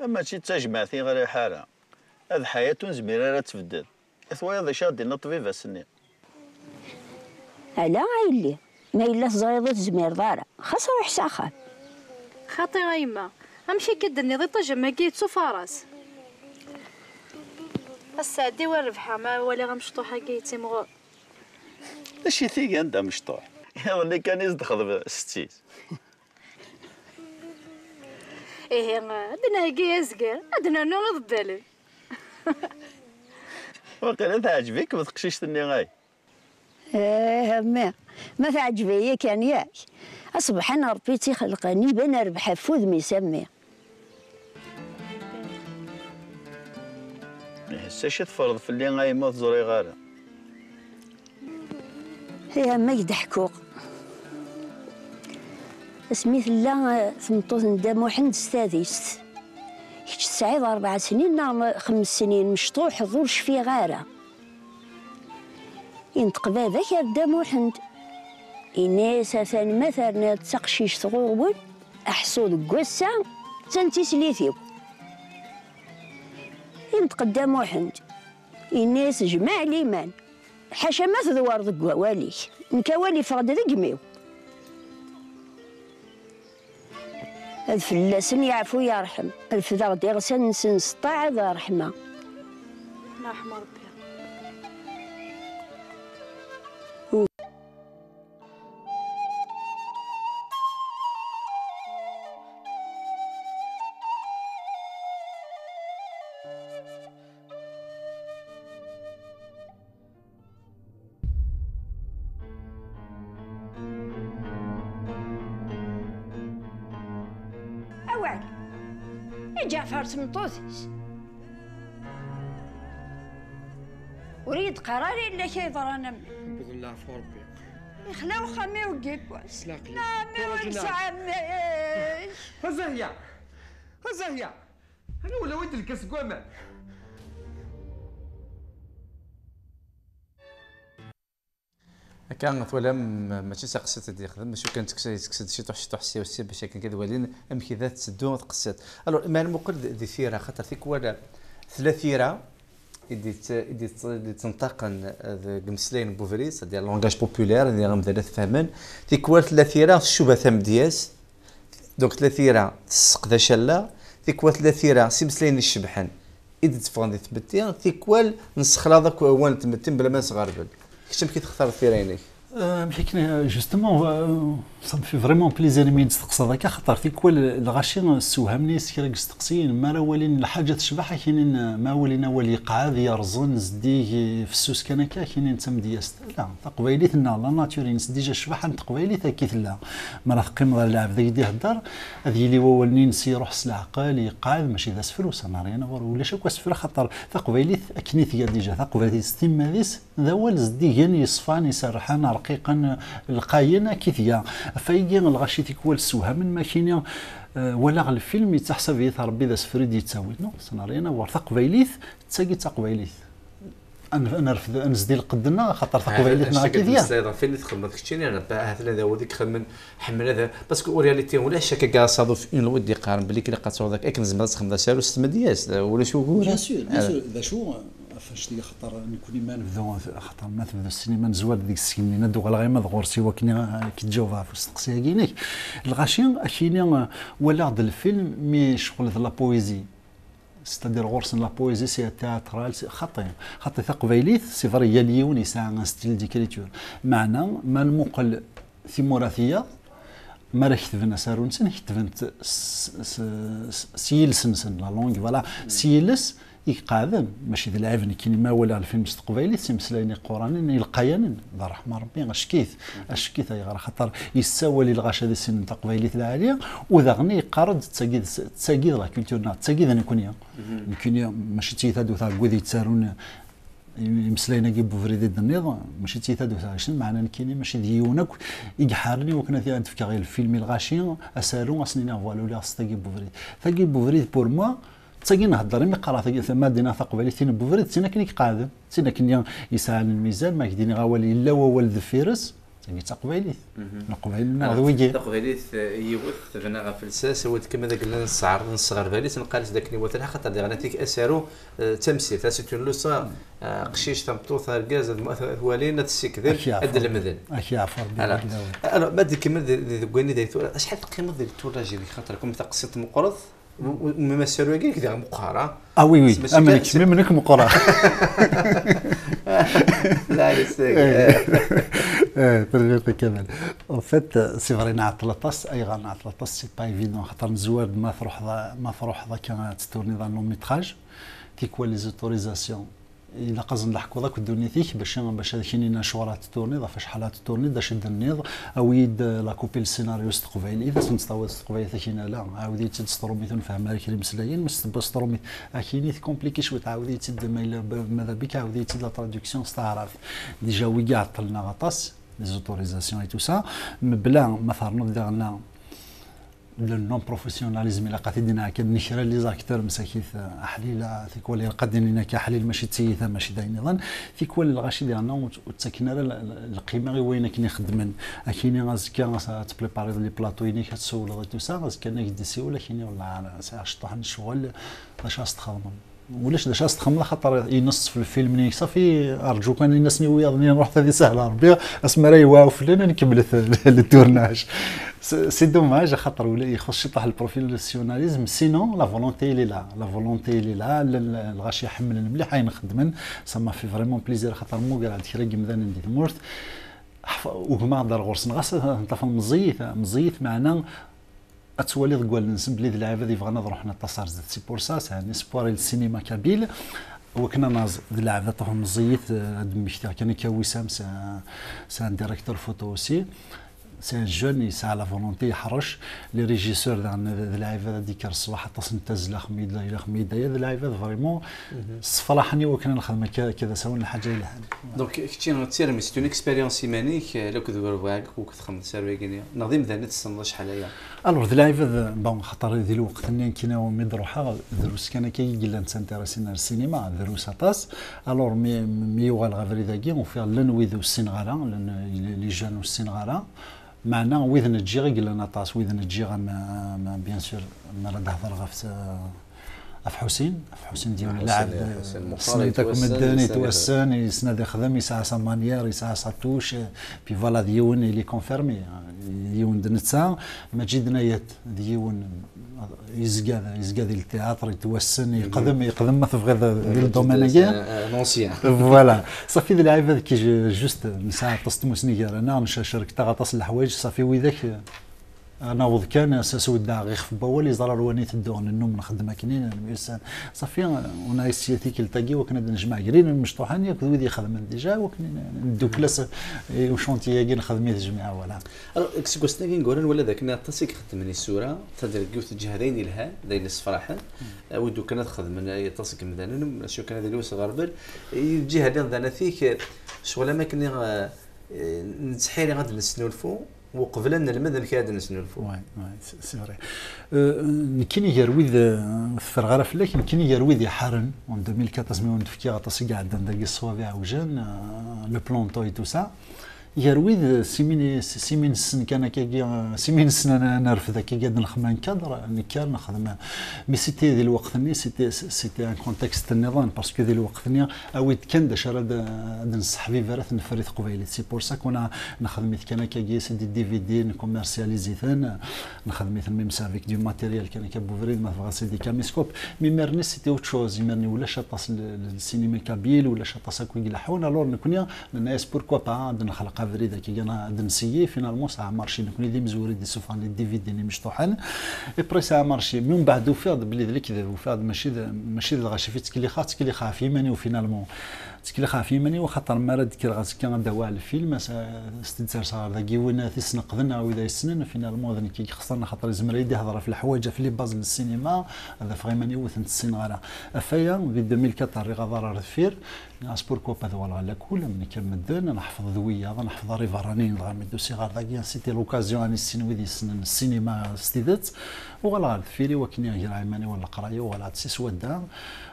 Mačči d tajmaɛt i ɣriɣ ara. Ad ḥayat ur nezmir ara ad tbeddel. Twayeḍ acu i ɣ-d-yenna ṭṭbib ass-nni? Ala a yelli, ma yella teẓriḍ ur tezmireḍ ara, xas ruḥ s axxam. Xaṭi a yemma, amek akka i d-tenniḍ iṭij am wagi yettufaras? Ass-a ɛeddi war rebḥeɣ ma waliɣ amecṭuḥ-agi yettimɣur. D acu i t-igan d amecṭuḥ? Iḍelli kan i s-d-xḍeb setti-s. Ihi, ad d-nheggi azger, ad d-nernu iḍebbalen. Waqila teɛǧeb-ikem teqcict-nni, ay? Eh, a mmi, ma teɛǧeb-iyi kan yak. Aṣebḥan Ṛebbi i tt-ixelqen, iban rrbeḥ ɣef wudem-is, a mmi. Ihi, s acu teffreḍ fell-i, a yemma, ur t-ẓriɣ ara? Ihi, a mmi, ad k-d-ḥkuɣ. Asmi tella, eh, tmeṭṭut n Dda Muḥend s tadist. Kečč tesɛiḍ rebɛa snin neɣ xems snin, mecṭuḥeḍ, ur cfiɣ ara. Inṭeq baba-k ar Dda Muḥend. Inna-yas, atan ma terniḍ d taqcict ɣur-wen, aḥṣu deg wass-a, attan d tislit-iw. Inṭeq Dda Muḥend. Inna-yas, jmeɛ liman. Ḥaca ma tedwar deg wawal-ik. Nekk awal iffeɣ-d deg imi-w. Ad fell-asen yeɛfu yerḥem. Refdeɣ-d iɣsan-nsen s ṭṭaɛa d ṛṛeḥma. Ṛeḥma Ṛebbi. Ǧaɛfar d tmeṭṭut-is. Ur iyi-d-qqar ara yella kra yeḍran am. Wwḍen leɛfu Rebbi. Yexla uxxam-iw deg yiwwas. Slaqi. Ɛemmi ur nesɛi mmi. A Zahya! A Zahya! Anwa ulawen d lkas deg waman? Akka twalam, mačči d taqsiṭ i d-yexdem, mačči kan tekkes-, tekkes-d ciṭuḥ, ciṭuḥ, siw, siw, bac akken ad walin amek i d tetteddu tqsiṭ. Alors, ma nmuqel d, di tira, xaṭer tikwal tella tira i d-yett-, i d-yett-, i d-yettenṭaqen deg imeslayen n ubrid, c'est-à-dire langage populaire, i amdan ad t-fehmen, tikwal tella tira tcuba tamedyazt, donc tella tira tesseqdac allaɣ, tikwal tella tira s imeslayen icebḥen i d-tteffɣen di tmetti, tikwal nessexlaḍ akk awal n tmetti mebla ma nesɣerbel. Kečč amek i textareḍ tira-inek? Euh, amek akken, euh, justement, euh, ça me fait vraiment plaisir imi d-testeqsaḍ akka, xaṭer tikwal lɣaci ssewhamen-iyi s kra n yisteqsiyen, mi ara walin lḥaǧa tecbeḥ, ad k-inin, euh, ma walin awal yeqɛed, yerẓen, zeddig, fessus kan akka, ad k-inin d tamedyazt. La, taqbaylit-nneɣ, la nature-ines, déjà ccbaḥa n teqbaylit akka i tella. Mi ara teqqimeḍ ar lɛebd ad k-d-ihedder, ad yili wawal-nni-ines iruḥ s leɛqel, yeqɛed, mačči d asefru, ça n'a rien à voir, ulac akk asefru, xaṭer taqbaylit akken i tga déjà, taqbaylit s timmad-is, d awal zeddigen, yeṣfan, iserrḥen, rqiqen, lqayen, akka i tga. Ɣef wayagi, lɣaci tikwal ssewhamen, ma kini, euh, walaɣ lfilm, yettaḥsab-it Rebbi d asefru i d-yettawin. Non, ça n'a rien à voir. Taqbaylit, d tagi d taqbaylit. Ad n-, ad nerfed, ad nezdi lqedd-nneɣ, axaṭer taqbaylit-nneɣ akka i tga. Meslayeḍ ɣef wayen i txedmeḍ keččini, neɣ ahat llan d awal i ixemmen, ḥemmel ad, parce que en réalité, ulac akka asaḍuf, une loi d-iqqaren belli ilaq ad taweḍ akka, akken tzemreḍ ad txedmeḍ asaru s tmedyazt, ulac ugur. Bien sûr, bien sûr, d acu, ɣef annect-agi, axaṭer nekkni ma nebdu, axaṭer ma tebdu ssinima, nezwar deg ssinima, ad d-uɣaleɣ ima d ɣur-s i wakken ad k-id-ǧawbeɣ ɣef usteqsi-agi-inek. Lɣaci, akini, walaɣ-d lfilm mi ccɣel d la poésie. C'est-à-dire ɣur-sen la poésie, c'est théâtral, c'est xaṭi. Xaṭi taqbaylit, c'est vrai, yal yiwen yesɛa un style d'écriture. Meɛna, ma nmuqel timura tiyaḍ, mi ara ketben asaru-nsen, ketben-t s, s, s, s yiles-nsen, la langue, voilà, s yiles i iqeɛden, mačči d lɛib nekkini ma walaɣ lfilm s teqbaylit, s imeslayen iquranen, ilqayanen, d ṛṛeḥma Rebbi, acek-it, acek-it, ayɣer? Axaṭer yessawal i lɣaci ad issinen taqbaylit lɛali, u daɣen yeqqar-d d tagi d, d tagi d la culture-nneɣ, d tagi d nekkni. Nekkini, mačči d tiyita d-wteɣ deg wid yettarun imeslayen-agi n ubrid i d-tenniḍ, mačči d tiyita d-wteɣ, meɛna nekkini mačči d yiwen akk i iḥaren i wakken ad, ad d-fkeɣ i lfilm, i lɣaci, asaru, ad sen-iniɣ, voilà, uliɣ s tagi n ubrid. Tagi n ubrid, pour moi, d tagi nhedder, imi qqareɣ tagi, ma d-iniɣ taqbaylit, tin n ubrid, d tin akken i iqeɛden, d tin akken i yesɛan lmizan, ma ak-d-iniɣ awal, yella wawal deffir-s, tagi d taqbaylit. Leqbayel-nneɣ d wigi. Taqbaylit, eh, yiwet, tebna ɣef lsas, awal d kemmi d agella nesseɛreḍ, nesseɣerbal-itt, neqqar-as d akken iwata lḥeqq, xaṭer diɣen atik asaru, eh, d tamsirt, c'est une leçon, eh, aqcic, tameṭṭut, argaz, ad mu-, ad walin, ad ssikden, ad d-lemden. Ak yeɛfu Rebbi. Alors, ma d-ikemmel di, di, deg wayen i d ay tura, acḥal teqqimeḍ di le tournage-inek, xaṭer kum taqsiṭ meqqret, u, u, ma asaru-agi, diɣ meqqar, ah? Ah oui, oui, am nekk, même nekk meqqreɣ. La, c'est, eh, eh, terbiṭ Kamal. En fait, c'est vrai, nɛeṭṭel aṭas. Ayɣer nɛeṭṭel aṭas? C'est pas évident. Xaṭer nezwar-d ma truḥeḍ, ma truḥeḍ akka ad tetturniḍ un long métrage, tikwal les autorisations. Ilaq ad ẓen leḥkuḍ akk ddunit-ik bac, bac ad k-inin acuɣer ad tetturniḍ, ɣef acḥal ad tetturniḍ, d acu i d-tenniḍ, awi-yi-d la copie n scénario s teqbaylit, ad sen-tt-tawiḍ s teqbaylit, ad k-inin ala, ɛawed-iyi-tt-id s trumit, ur nefhem ara kra imslayen, ma s tewwa s trumit, ad k-ini tkompliki cwiṭ, ɛawed-iyi-tt-id, ma yella b-, ma d abik, ɛawed-iyi-tt-id la traduction s taɛrabt. Déjà, wigi ɛeṭṭlen-aɣ aṭas, les autorisations et tout ça, mebla ma ternuḍ diɣen le non-professionnalisme, ilaq ad t-id-nɛekk, ad nekra les acteurs msakit, eh, aḥlil, eh, tikwal ilaq ad d-inin akka aḥlil mačči d tiyita, mačči d ayen iḍen. Tikwal lɣaci diɣen ur tt-, ur ttaken ara l-, l-, lqima i wayen akken i xeddmen. Akini azekka ad tprépariḍ les plateaux-inek, ad tsewleḍ et tout ça, azekka ad k-d-isiwel, akini wallah, sɛiɣ ciṭuḥ n ccɣel, d acu ad s-txedmeḍ? Ulac d acu ad s-txedmeḍ, axaṭer ineṣṣef lfilm-nni, safi, rǧu kan, ini-asen i wiyaḍ-nni, ruḥet ad isahel Rebbi, asmi ara yewɛu fell-aneɣ, ad nkemmlet le tournage. C'est, c'est dommage, axaṭer ula ixuṣṣ ciṭuḥ le professionnalisme, sinon la volonté elle est là, la volonté elle est là, llan lɣaci ḥemmlen mliḥ ayen xeddmen, ça m'a fait vraiment plaisir, axaṭer mmugreɣ-d kra n yimdanen di tmurt, ḥf-, ugmeɣ-d ar ɣur-sen, ɣas ad ten-tafeḍ meẓẓiyit, meẓẓiyit meɛna ad twaliḍ deg wallen-nsen belli d lɛibad yebɣan ad ruḥen aṭas ar zdat. C'est pour ça, c'est un espoir i le cinéma kabyle. Wakken ad naẓ d lɛibad ṭṭufen meẓẓiyit, eh, ad d-mmektiɣ kan akka Wissam, c'est un, c'est un directeur photo aussi. C'est un jeune, yesɛa la volonté, yeḥrec. Les régisseurs daɣen d, d lɛibad ad d-yekker ṣṣbeḥ, aṭas n tazzla, xmida ila xmida, d lɛibad vraiment ssefraḥen i wakken ad nexdem akka, akka d asawen lḥaǧa yelhan. Donc, kečči d tirmit, c'est une expérience iman-ik, eh, akked Werbaɛeg, wukud txedmeḍ asaru-agi-nni, neɣ d imdanen i tessneḍ acḥal aya? Alors, d lɛibad, bon, xaṭer di lweqt-nni nekkini mi d-ruḥeɣ, drus kan akka i yellan ttintéressés ar ssinima, drus aṭas. Alors, mi, mi yuɣaleɣ abrid-agi, ufiɣ llan wid ur ssineɣ ara, llan les jeunes ur ssineɣ ara. Meɛna wid n ǧǧiɣ i yellan aṭas, wid n ǧǧiɣ am, am, bien sûr, mi ara d-hedreɣ ɣef, ɣef Ḥusin, ɣef Ḥusin d yiwen Ḥusin, lɛebd, Ḥusin Muxtar ssnen-t akk medden, yettwassen, yessen ad ixdem, yesɛa sa manière, yesɛa sa touche, puis voilà, d yiwen il est confirmé, d yiwen d netta, Maǧid Nayat, d yiwen yezga, yezga di le théâtre, yettwassen, yeqdem, yeqdem ma tebɣiḍ di le domaine-agi. Un, un ancien. Voilà. Ṣafi d lɛibad ki ju-, juste, nesɛa aṭas n tmusni gar-aneɣ, necrek-taɣ aṭas n leḥwayeǧ, ṣafi widak, eh, ad naweḍ kan, s, s weddaɛ ixef n wawal, yeẓra ar wani tedduɣ, nennum nxeddem akken, nemyussan. Ṣafi, on a essayé tikkelt-agi wakken ad d-nejmeɛ gar-i imecṭuḥen akked wid ixedmen déjà, wakken neddukel-as i uchantier-agi nxedm i tejmiɛt, voilà. Alors, deg iseggasen-agi ineggura, nwala d akken aṭas i ixeddmen isura, d yiwet n lǧiha d ayen yelhan, d ayen yessefraḥen. Awi-d kan ad xedmen aṭas n yemdanen, mačči kan ad yili usɣerbel. I lǧiha-nni d anatik, ccɣel am akken, eh, eh, nettḥiri ad nesnulfu, uqbel ad nelmed amek ad nesnulfu. Ouais, ouais, c'est, c'est vrai. Euh, nekkini gar wid, euh, teffreɣ ara fell-ak, nekkini gar wid iḥaren, en deux mille quatre, asmi wen-d-fkiɣ aṭas i iɛeddan dagi ṣṣwab iɛewjen, euh, le planto et tout ça. Gar wid, simi, simi nessen kan akkagi, simi nessen ad nerfed akkagi ad nexdem un cadre, nekker nexdem. Mais c'était di lweqt-nni, c'était, c'était un contexte nniḍen, parce que di lweqt-nni, awi-d kan d acu ara d, ad nesseḥbiber, ad t-neffer i teqbaylit. C'est pour ça qu'on a, nexdem-it kan akkagi, c'est des D V D, ncommercialise-iten, nexdem-iten même c'est avec du matériel kan akka n ubrid, ma tebɣiḍ c'est des caméscopes. Mais imir-nni, c'était autre chose. Imir-nni ulac aṭas n, n, n cinéma kabyle, ulac aṭas akk i ileḥḥun. Alors, nekkni, Nenna-yas, pourquoi pas, ad nexleq abrid akkagi, ad nsiyi, finalement, sɛa marché, nekkni d imezwura i d-isuffɣen les D V D-nni mecṭuḥen. Et après, sɛa marché. Mais mbeɛd ufiɣ-d belli d lekdeb, ufiɣ-d mačči d, mačči d lɣacif i ttkellixeɣ, ttkellixeɣ ɣef yiman-iw, finalement. Ttkellixeɣ ɣef yiman-iw, axaṭer mi ara d-kkreɣ azekka ad d-awiɣ lfilm, as-, ad s-d-serseɣ ɣer dagi win ad t-isneqden, neɣ wid ay yessnen, finalement, d nekk i ixeṣren, axaṭer yezmer ad yi-d-ihder ɣef leḥwayeǧ, ɣef les bases n ssinima, ad afeɣ iman-iw ur tent-ssineɣ ara. Ɣef waya, di deux mille quatre, rriɣ aḍar ar deffir, Nniɣ-as, pourquoi pas ad uɣaleɣ ɣer lakul, am nekk am medden, ad neḥfeḍ d wiyaḍ, ad neḥfeḍ ar iberraniyen, dɣa mi d-usiɣ ɣer dagi, c'était l'occasion ad nissin wid yessnen ssinima s tidet. Uɣaleɣ ɣer deffir-iw akken i greɣ iman-iw ɣer leqraya, uɣaleɣ-d si swadda.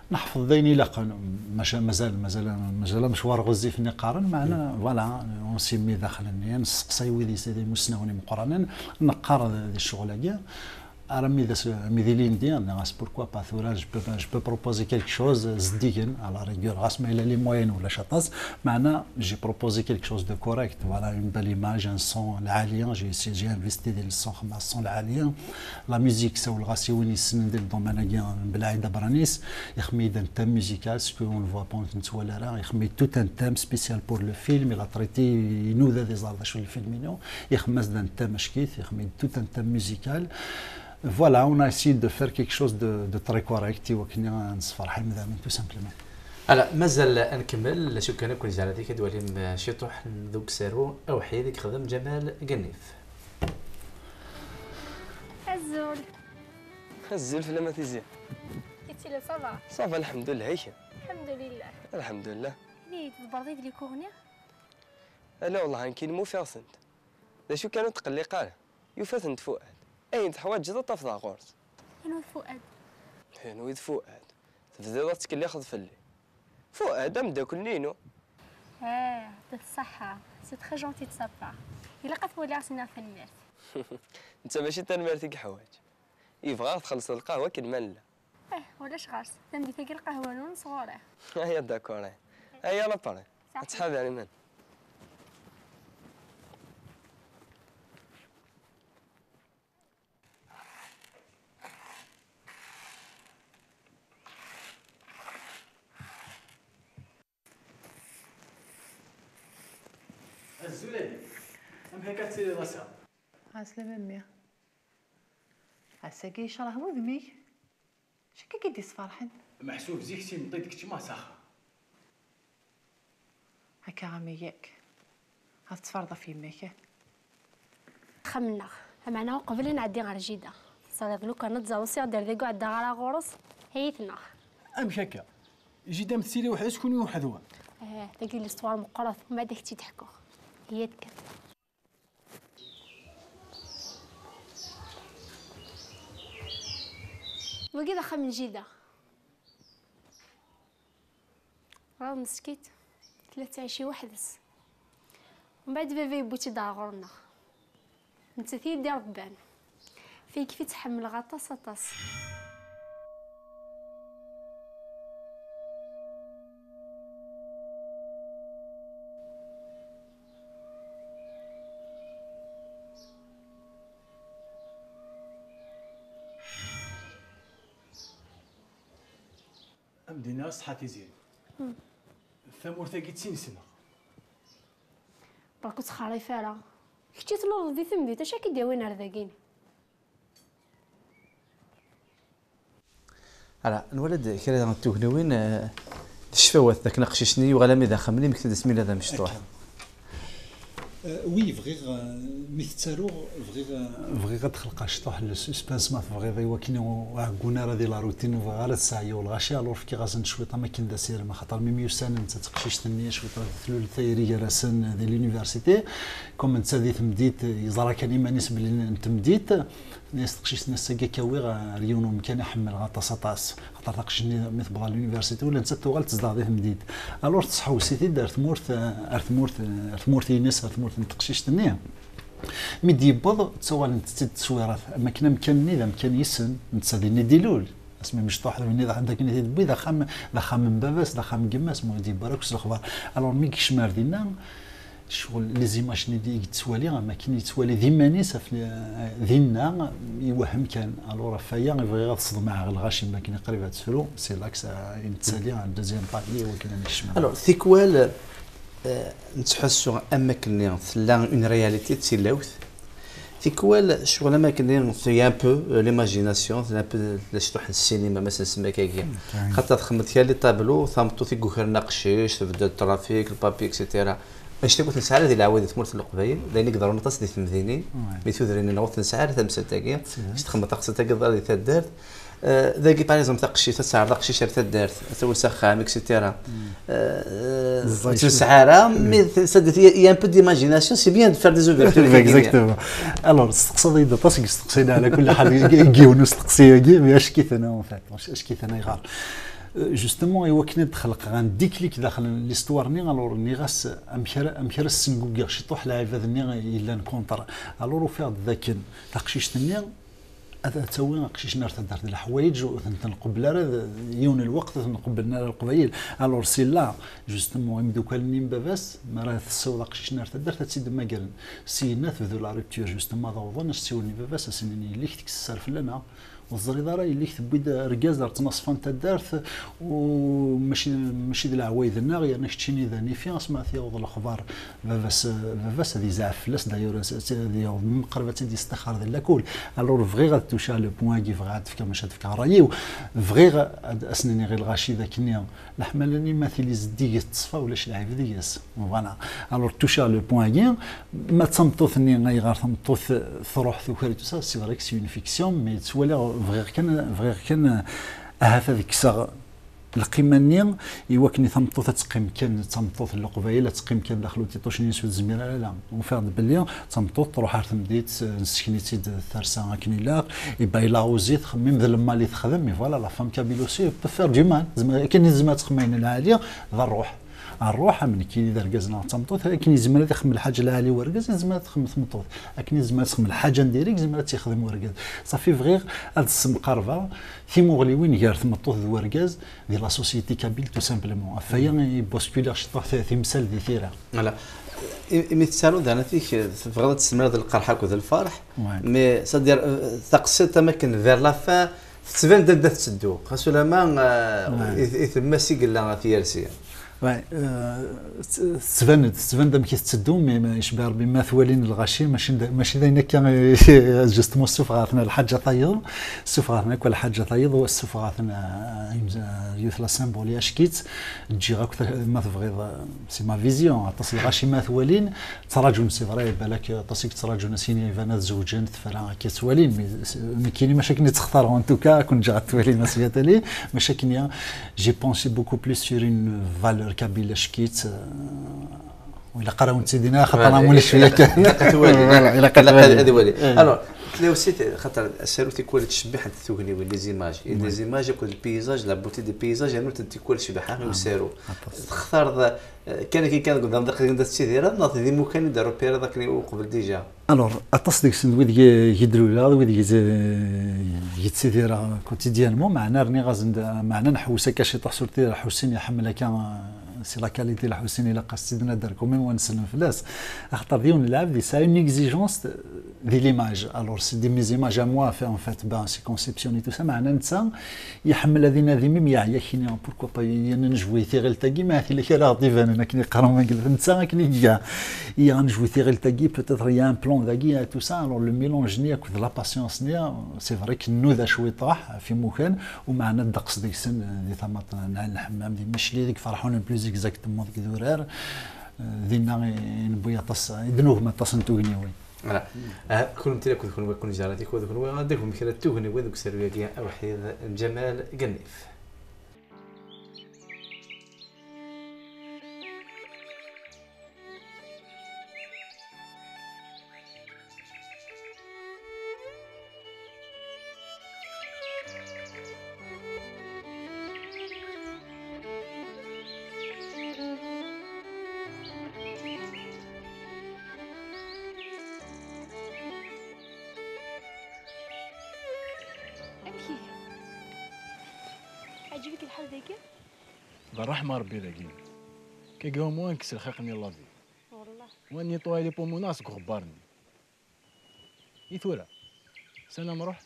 Neḥfeḍ d ayen ilaqen, maca mazal, mazal, mazal amecwar ɣezzif-nni qqaren, meɛna, voilà, on s'y met daxel-nni, nesseqsay wid yis-, d imusnawen imeqqranen, neqqar di ccɣel-agi. Armi d as-, armi d ilindi, nniɣ-as, pourquoi pas, tura, je peux, je peux proposer quelque chose, zeddigen, à la rigueur, ɣas ma yella les moyens ulac aṭas, meɛna, j'ai proposé quelque chose de correct, voilà, une belle image, un son lɛali, j'ai essayé, j'ai investi di le son, xedmeɣ son lɛali, la musique, sawleɣ-as i win yessnen di le domaine-agi, Belɛid Abranis, ixdem-iyi-d un thème musical, ce qu'on ne voit pas, ur t-nettwali ara, ixdem-iyi-d tout un thème spécial pour le film, il a traité, inuda ad iẓer d acu n lfilm-inu, ixdem-as-d un thème acek-it, ixdem-iyi-d tout un thème musical. Voilà, on a essayé de faire quelque chose de, de très correct, i wakken ad nessefreḥ imdanen, tout simplement. Ala, mazal ad nkemmel, d acu kan, ad ken-zɛer ad k-id-walim, eh, ciṭuḥ n, deg usaru awḥid i yexdem Ǧamal Gennif. Azul. Azul fell-am a Tizi. Ittili, ça va? Ça va, lḥemdullah, i kemm? Lḥemdulillah. Lḥemdullah. Ini-yi-d, tḍebbreḍ-iyi-d les cours-nni? Ala, wellah, nekkini ma ufiɣ-tent. D acu kan, ur tqelliq ara. Yufa-tent Fuad. Ayen teḥwaǧeḍ ad tafeḍ ɣur-s. Anwa d Fuad? Anwa d Fuad? Tebdiḍ ad tettkellixeḍ fell-i. Fuad, ameddakel-nni-inu. Ah, d ṣṣeḥḥa. C'est très gentil de sa part. Ilaq ad t-waliɣ, s-nniɣ tanemmirt. Netta mačči d tanemmirt i yeḥwaǧ. Yebɣa ad txellṣeḍ lqahwa akken ma nella. Eh, ulac ɣer-s. Tameddit-agi lqahwa-nwen sɣur-i. Aya, d'accord, eh. Aya, la pare. Ad tḥader iman. Azul a Lili. Amek akka ad tiliḍ ass-a? Ɛeslama a mmi. Ass-agi yecreḥ wudem-ik. Acu akka i d-yesferḥen? Meḥsub zik s imeṭṭi d keččma s axxam. Akka a mmi, yak. Ad tettfarḍ ɣef yemma-k, eh? axxam-nneɣ. Lameɛna uqbel ad nɛeddi ɣer jida. Teẓriḍ, lukan ad tẓer usiɣ-d ar dagi uɛeddaɣ ara ɣur-s, ad iyi-tneɣ. Amek akka? Jida-m tettili weḥd-s, kunwi weḥd-wen? Eh, tagi l'histoire meqqret, mbeɛd ad k-tt-id-ḥkuɣ. Iyyat kan. Wagi d axxam n jida. Raw meskit, tella tettɛici weḥd-s. Mbeɛd baba yewwi-tt-id ɣer ɣur-neɣ. Nettat i yi-d-iṛebban. Ɣef-s i ḥemmleɣ aṭas, aṭas. Ad m-d-iniɣ ṣṣeḥḥa Tiziri. Tamurt-agi d tin ssneɣ. Berka ur ttxerrif ara. Kečč i tluleḍ di temdint, acu i k-id-yawin ar dagini? Ala, nwala-d kra n tugniwin, eh, d ccfawat, d akken aqcic-nni yuɣal armi d axxam-nni, yemmekta-d asmi yella d amecṭuḥ. Akka. Eh, oui, bɣiɣ, eh, mi tettaruɣ, bɣiɣ, eh, bɣiɣ ad xelqeɣ ciṭuḥ n le suspense, ma tebɣiḍ, i wakken ur ɛeggun ara di la routine, ur bɣiɣ ara ad sɛeyyeɣ lɣaci, alors fkiɣ-asen cwiṭ am akken d asirem, axaṭer mi myussanen netta d teqcict-nni, cwiṭ tlul tayri gar-asen di l'université, comme netta di temdint, yeẓra kan iman-is belli n temdint, Nniɣ-as teqcict-nni ass-agi ad k-awiɣ ar yiwen umkan i ḥemmleɣ aṭas, aṭas. Xaṭer taqcict-nni mi tewweḍ ɣer l'université, ula nettat tuɣal tezdeɣ di temdint. Alors tesḥewwes-it-id ar tmurt, ar tmurt, ar tmurt-ines, ar tmurt n teqcict-nni. Mi d-yewweḍ, ttuɣalent-tt-id teswirat. Am akken amkan-nni d amkan yessen, netta din i d-ilul. Asmi mecṭuḥ d win iḍaḥen d akken i t-id-tewwi, d axxam, d axxam n baba-s, d axxam n yemma-s, ma ur d-yewwi ara akk s lexbar. Alors mi yekcem ar dinna, Ccɣel, les images-nni i yettwali, am akken yettwali d iman-is, ɣef, dinna, iwehhem kan. Alors, ɣef waya i bɣiɣ ad ṣeḍmeɣ lɣaci, am akken qrib ad tefru, c'est là que ça, i nettali ɣer deuxième partie, i wakken ad nekcem. Alors, tikwal, euh, nettḥussu am akken tella une réalité d tilawt. Tikwal, ccɣel am akken, il y a un peu, euh, l'imagination, tella un peu, tella ciṭuḥ n ssinima, ma s-nsemma akka-agi. Xaṭer txemmeḍ kra les tableaux, tameṭṭut i yukren aqcic, tebded trafic, le papier, et cetera. Anect akk ur t-nesɛi ara di leɛwayed di tmurt n Leqbayel, d ayen i iḍerrun aṭas di temdinin, mi tudrin-nneɣ ur t-nesɛi ara tamsalt-agi, s txemmeḍ taqsiṭ-agi teḍra di taddart. Euh, dagi, par exemple, taqcict, ad teɛreḍ aqcic ar taddart, ad tawi s axxam, et cetera. Euh, ur tt-nesɛi ara, mais ça, il y a, il y a un peu d'imagination, c'est bien de faire des ouvertures. Exactement. Alors, testeqsaḍ-iyi-d aṭas n yisteqsiyen, ɛla kulli ḥal, deg yiwen usteqsi-agi, mais ackit-ana, en fait, ackit-ana ayɣer. Euh, justement, i wakken ad d-xelqeɣ un déclic daxel n l'histoire-nni, alors nniɣ-as amek ara, amek ara ssengugiɣ ciṭuḥ lɛibad-nni yellan contre. Alors ufiɣ-d dakken taqcict-nni ad, ad tawi aqcic-nni ar taddart, d leḥwayeǧ ur tent-nqebbel ara, d, yiwen n lweqt ur ten-qebblen ara Leqbayel. Alors c'est là, justement, imeddukal-nni n baba-s, mi ara tessaweḍ aqcic-nni ar taddart, ad tt-id-mmagren. Syenna tebdu la rupture, justement, ad awḍen, ad s-ssiwlen i baba-s, ad s-inin yelli-k tekkes sser fell-aneɣ. Ur teẓriḍ ara yelli-k tewwi-d argaz ar ttnaṣfa n taddart, u mačči, mačči d leɛwayed-nneɣ, yerna keččini d anifi, asmi ara t-yaweḍ lexbar baba-s, baba-s ad yezɛef fell-as, d'ailleurs, ad, ad yaweḍ, qrib ad tt-id-yestaxer di lakul. Alors, bɣiɣ ad toucher le point-agi, bɣiɣ ad d-fkeɣ, maca ad d-fkeɣ ṛṛay-iw, bɣiɣ ad, ad s-nini i lɣaci d akken-nni, leḥmala-nni ma tili zeddiget teṣfa, ulac lɛib deg-s. Voilà. Alors, toucher le point-agi, ma d tameṭṭut-nni, ayɣer tameṭṭut truḥ tuker et tout ça, c'est vrai que c'est une fiction, mais ttwaliɣ, bɣiɣ kan, bɣiɣ kan, ahat ad kkseɣ lqima-nni, i wakken i tameṭṭut ad teqqim kan d tameṭṭut n Leqbayel, ad teqqim kan daxel utiṭuc-nni s ur tezmir ara, la. Ufiɣ-d belli d tameṭṭut truḥ ar temdint, nessken-itt-id tersa akken ilaq, et ben, il a osé, txemmem d lmal i texdem, mais voilà, la femme kabyle aussi peut faire du mal. Tezmer, akken i tezmer ad txemmem lɛali, d ṛṛuḥ. Ṛṛuḥ, am nekkini d argaz neɣ d tameṭṭut, akken yezmer ad ixemmem lḥaǧa lɛali wergaz, yezmer ad txemmem tmeṭṭut. Akken yezmer ad txemmem lḥaǧa n diri, yezmer ad tt-ixdem wergaz. Ṣafi, bɣiɣ ad ssemqarbeɣ timuɣliwin gar tmeṭṭut d wergaz di la société kabyle, tout simplement. Ɣef waya i bousculiɣ ciṭuḥ ti-, timsal di tira. Voilà. I-, imi tettaruḍ daɣen, atik, tebɣiḍ ad tessemriḍ lqerḥ akked lferḥ, ouais, mais, c'est-à-dire, euh, taqsiṭ am akken vers la fin, tettban-d anda tetteddu, xas ulamma, euh, ouais, i, i temmas i yella tyersi. Ouais, euh, tettban-d, tettban-d amek i tetteddu, mais, mais yecba Rebbi ma twalin lɣaci, mačči d, mačči d ayen akka, justement, ssufɣeɣ-ten lḥaǧa tayeḍ, ssufɣeɣ-ten akk lḥaǧa tayeḍ, ssufɣeɣ-ten, euh, imz-, euh, yiwet la symbole ack-itt, ǧǧiɣ akk ta-, ma tebɣiḍ, euh, c'est ma vision, aṭas lɣaci ma twalin, ttṛaǧun, c'est vrai, balak aṭas i yettraǧun, a s-yini iban ad zewǧen, tefra akka ttwalin, mais, euh, nekkini mačči akken i tt-xtareɣ, en tout cas, ad ken-ǧǧeɣ ad twalim asya tali, mačči akken, j'ai pensé beaucoup plus sur une valeur kabyle ack-itt, euh, ur ilaq ara wen-tt-id-iniɣ, axaṭer am ulac win akka. Ilaq ad twali. Voilà, ilaq ad twali. Alors, tella aussi, xaṭer asaru tikwal ttcebbiḥent tugniwin, les images. Et les images akked le paysage, la beauté des paysages, rnu-tent tikwal ttcebbiḥent i usaru. Textareḍ, euh, kan akken kan deg umḍiq deg anda tettidireḍ, neɣ d imukan i d-repéreḍ akken i uqbel déjà? Alors, aṭas deg-sen d wid i, i d-luleɣ, d wid i, i yettidireɣ quotidiennement, meɛna rniɣ-asen-d, meɛna nḥewwes akka ciṭuḥ sur tira, Ḥusin iḥemmel akka, c'est la qualité, Lḥusin ilaq as-tt-id-nadder quand même, wa nsellem fell-as, axaṭer d yiwen n lɛebd yesɛa une exigence di l'image. Alors, c'est des mes images à moi, fait, en fait, ben, c'est conception et tout ça, meɛna netta, iḥemmel ad inadi, mi yeɛya kini, pourquoi pas, yerna nejbu i tiɣilt-agi, ma tili kra ara ɣ-d-ibanen akken i qqaren Wangelten, netta akken i iga. Ya, nejbu i tiɣilt-agi, peut-être il y a un plan dagi, tout ça. Alors, le mélange-nni akked la patience-nni, c'est vrai que nnuda cwiṭ ɣef imukan, u meɛna ddeqs deg-sen, di tama n Ɛli Lḥemmam, di Micli, deg Ferḥun, plus exactement, deg Durar, dinna i, i newwi aṭas, i d-nugem aṭas n tugniwin. Voilà. Ah, kunemti akked kunwi, kunwi ẓran tikwal d kunwi, ad d-tagem kra n tugniwin deg usaru-agi aweḥid n Ǧamal Gennif. Amek ihi? Ɛǧib-ik lḥal dagi? D ṛṛeḥma Ṛebbi dagi. Kagi au moins nekkes lxiq-nni n la vie. Wallah. Wa nettoyer les poumons seg uɣebbar-nni. I tura? Sani ad nṛuḥ?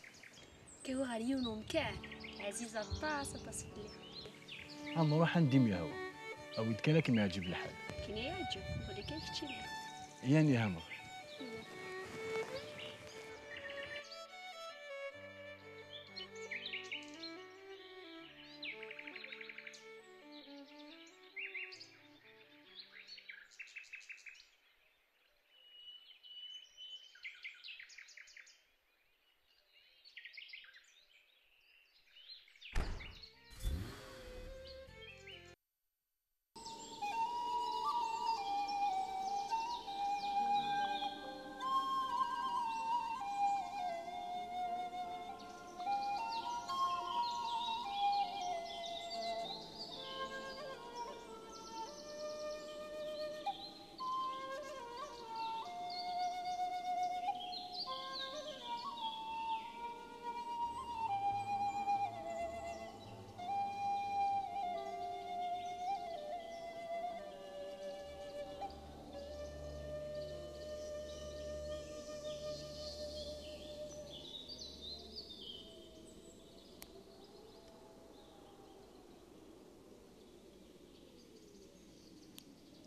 Kawi ɣer yiwen umkan ɛziz aṭas, aṭas fell-i. Ad nṛuḥ anda i m-yehwa. Awi-d kan ad kem-yeɛǧeb lḥal. Akken i yeɛǧeb, walakin keččini. Yan yehmeɣ.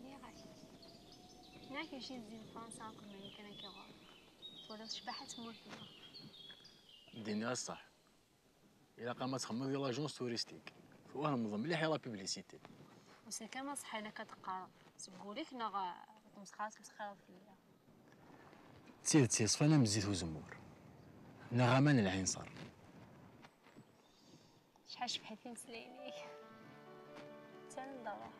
Nniɣ-ak. Nniɣ-ak mačči d zzin Fransa akked Marikan akka ɣur-k. Twalaḍ ccbaḥa n tmurt-nneɣ. D-iniɣ ṣṣeḥ. Ilaq-am ad txedmeḍ di l'agence touristique. Twehmeḍ mliḥ i la publicité. Usiɣ kan ma ṣṣeḥ ayen akka d-teqqareḍ. Seg wul-ik neɣ, eh, tmesxir, tmesxireḍ fell-i? D tidet yeṣfan am zzit uzemmur. Neɣ aman lɛinṣer. Acḥal cebḥit tmeslayin-ik. Ttanen-d ṛṛuḥ.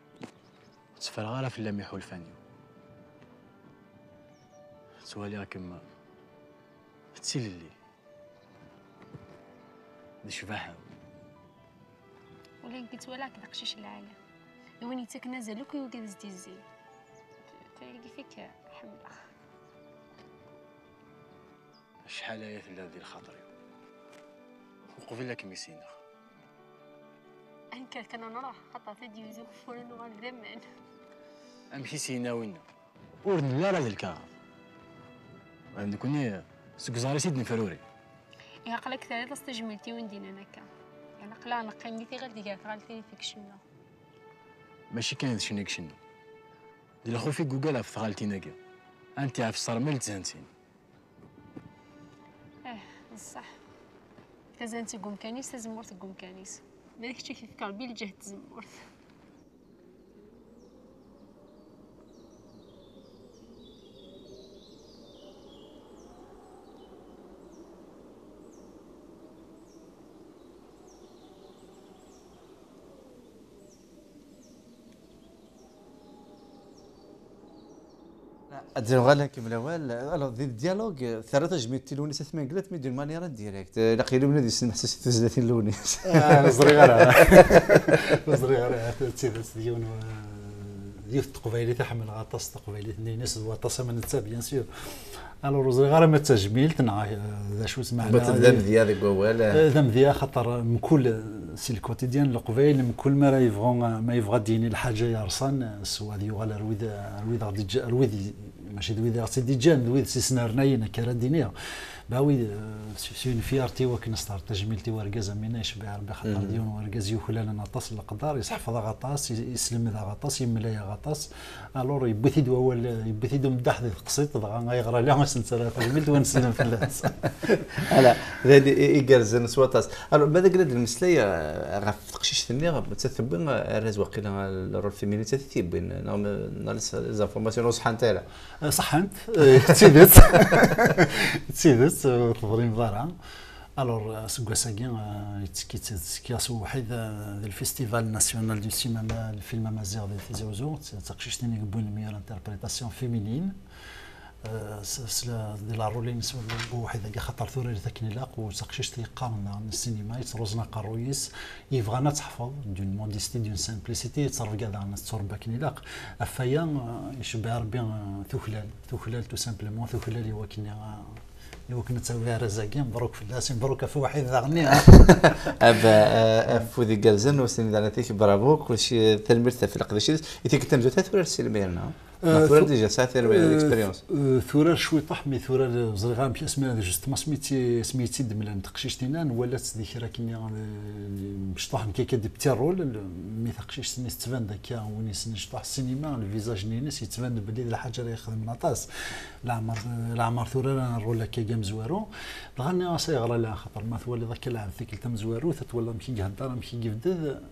Ur tteffreɣ ara fell-am iḥulfan-iw. Ttwaliɣ-kem d tilelli. D ccbaḥa-w. Ula nekk ttwaliɣ-k d aqcic lɛali. D win yettaken azal akk i wigad zeddizzin. Targit-ik ḥemmleɣ. Acḥal aya telliḍ di lxaṭer-iw. Uqbel ad kem-issineɣ. Ad nekker kan ad nruḥ, xaṭer ad d-yewzu ugeffur ad nuɣal d aman. Amek i s-yenna winna? Ur nelli ara d lkaɣeḍ. Nekkni seg uẓar-is i d-nefruri. Ilaq ad k-terriḍ s tajmilt i win d-yennan akka. Ilaq ad neqqim di tiɣilt gar tɣaltin i t-ikecmen. Mačči kan d ccna i icennu. D lxuf i yugal ɣef tɣaltin-agi. Anti ɣef ṣṣermel d tezantin. Eh, d ṣṣeḥ. Tazanti deg umkan-is, tazemmurt deg umkan-is. Ma d kečč i k-yefka Rebbi lǧehd n tzemmurt. Ad d-nuɣal ad nkemmel awal. Alors, di dialogue, terra tajmilt i Lewnis At Mengellat, mais d'une manière indirecte. Ilaq i Lewnis ad yessemḥes i tezlatin n Lewnis. Ah, ur ẓriɣ ara. Ur ẓriɣ ara. D tidet, d yiwen, d yiwet n teqbaylit i ḥemmleɣ aṭas, taqbaylit-nni-ines d waṭas am netta, bien sûr. Alors, ur ẓriɣ ara ma d tajmilt neɣ, eh, d acu-tt meɛna. Tewwiḍ-d d amedya deg wawal, eh. Eh, d amedya, xaṭer mkul, eh, si le quotidien n Leqbayel, mkul mi ara yebɣu, eh, ma yebɣa ad d-yini lḥaǧa yerṣan, eh, swa ad yuɣal ar wid, ar wid aɣ-d-iǧǧa-, ar wid i-, mačči d wid i ɣ-tt-id-iǧǧan, d wid s-isnernayen, akka ara d-iniɣ. Bah oui, eh, c'est, c'est une fierté i wakken s-terr tajmilt i wergaz am winna, icebbeḥ Rebbi, xaṭer d yiwen wergaz yuklalen aṭas n leqder, yesseḥfeḍ-aɣ aṭas, i-, yesselmed-aɣ aṭas, yemlay-aɣ aṭas. Alors, yewwi-t-id wawal, yewwi-t-id umeddaḥ di teqsiṭ, dɣa ayɣer ala asen-terra tajmilt wa nsellem fell-as. Ala, d ayen i- igerrzen s waṭas. Alors, ma d agla d lmeslay, eh, ɣef teqcict-nni, nettat tewwi, eh, arraz waqila, eh, le rôle féminin, nettat i t-yewwin, neɣ ma- neɣ les, les informations ur ṣeḥḥant ara. Eh, ṣeḥḥant, eh, d tidet. D tidet, eh, ur teḍlimeḍ ara. Alors, aseggas-agi, eh, yettekki-tt-id s Kyas Uwḥid, eh, di le Festival National du Cinéma, le film amaziɣ di Tizi Uzzu, d taqcict-nni i yewwin meilleure interprétation féminine. Eh, s, s la, di la rôle-ines Uwḥid-agi, xaṭer tura-t akken ilaq, u d taqcict yeqqaren daɣen ssinima, yettruẓen aqerruy-is, yebɣan ad teḥfeḍ, d'une modestie, d'une simplicité, yettrebga daɣen ad tetturebba akken ilaq. Ɣef waya, eh, icebbeḥ Rebbi, eh, tuklal, tuklal tout simplement, tuklal i wakken, eh, i wakken ad tawi arraz-agi, mebruk fell-as, mebruk ɣef Uwḥid daɣen, ah. Ab, eh, afud igerrzen, u s-nini daɣen atik, bravo, kulci, tanemmirt ɣef leqdic-is. I tikkelt tamezwarut, ad turar ssinima yerna? Neɣ turar déjà, tesɛa tirmit, l'expérience? Eh, turar cwiṭaḥ, mi turar, ur ẓriɣ amek, asmi, justement, asmi tt-, asmi i tt-id-mlan teqcict-inna, nwala-tt di kra akken, eh, mecṭuḥen kika di petit rôle, mi taqcict-nni tettban-d akka, win yessnen cṭuḥ ssinima, le visage-nni-ines yettban-d belli d lḥaǧa ara ixedmen aṭas. Leɛmer, leɛmer turar rôle akka amezwaru. Dɣa nniɣ-as ayɣer ala, xaṭer ma twaliḍ akka lɛeb tikkelt tamezwarut, ad twaliḍ amek i ihedder, amek i yebded,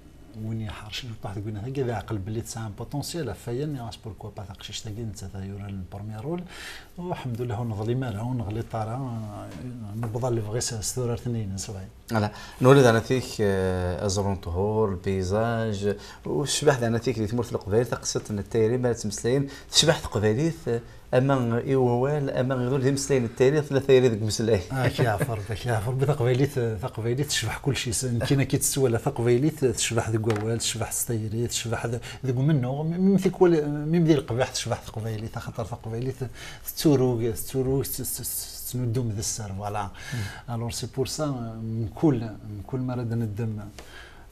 win iḥercen cwiṭaḥ deg winat-agi ad iɛqel belli tesɛa un potentiel, ɣef waya nniɣ-as pourquoi pas taqcict-agi, nettat ay yuran le premier rôle, u lḥemdullah ur neḍlim ara, ur neɣliṭ ara, newweḍ ɣer lebɣi-s s turart-nni-ines, ouais. Voilà. Nwala daɣen atik, eh, aẓru n ṭhur, le paysage, u tecbeḥ daɣen atik di tmurt n Leqbayel, taqsiṭ n tayri, mi ara ttmeslayen, tecbeḥ teqbaylit, eh, ama i wawal, ama i ɣur d imeslayen n tayri, tella tayri deg umeslay. Ak yeɛfer, ak yeɛfer. Bi taqbaylit, taqbaylit tecbeḥ kulci. Nekkini akka i tt-ttwala taqbaylit, tecbeḥ deg wawal, tecbeḥ s tayri, tecbeḥ de-, deg umennuɣ. M-, même tikwal, même di leqbiḥ tecbeḥ teqbaylit, axaṭer taqbaylit tetturug, tetturug, tt-, tt-, tt-, tettnuddum d sser, voilà. Alors c'est pour ça, mkul, mkul mi ara d-neddem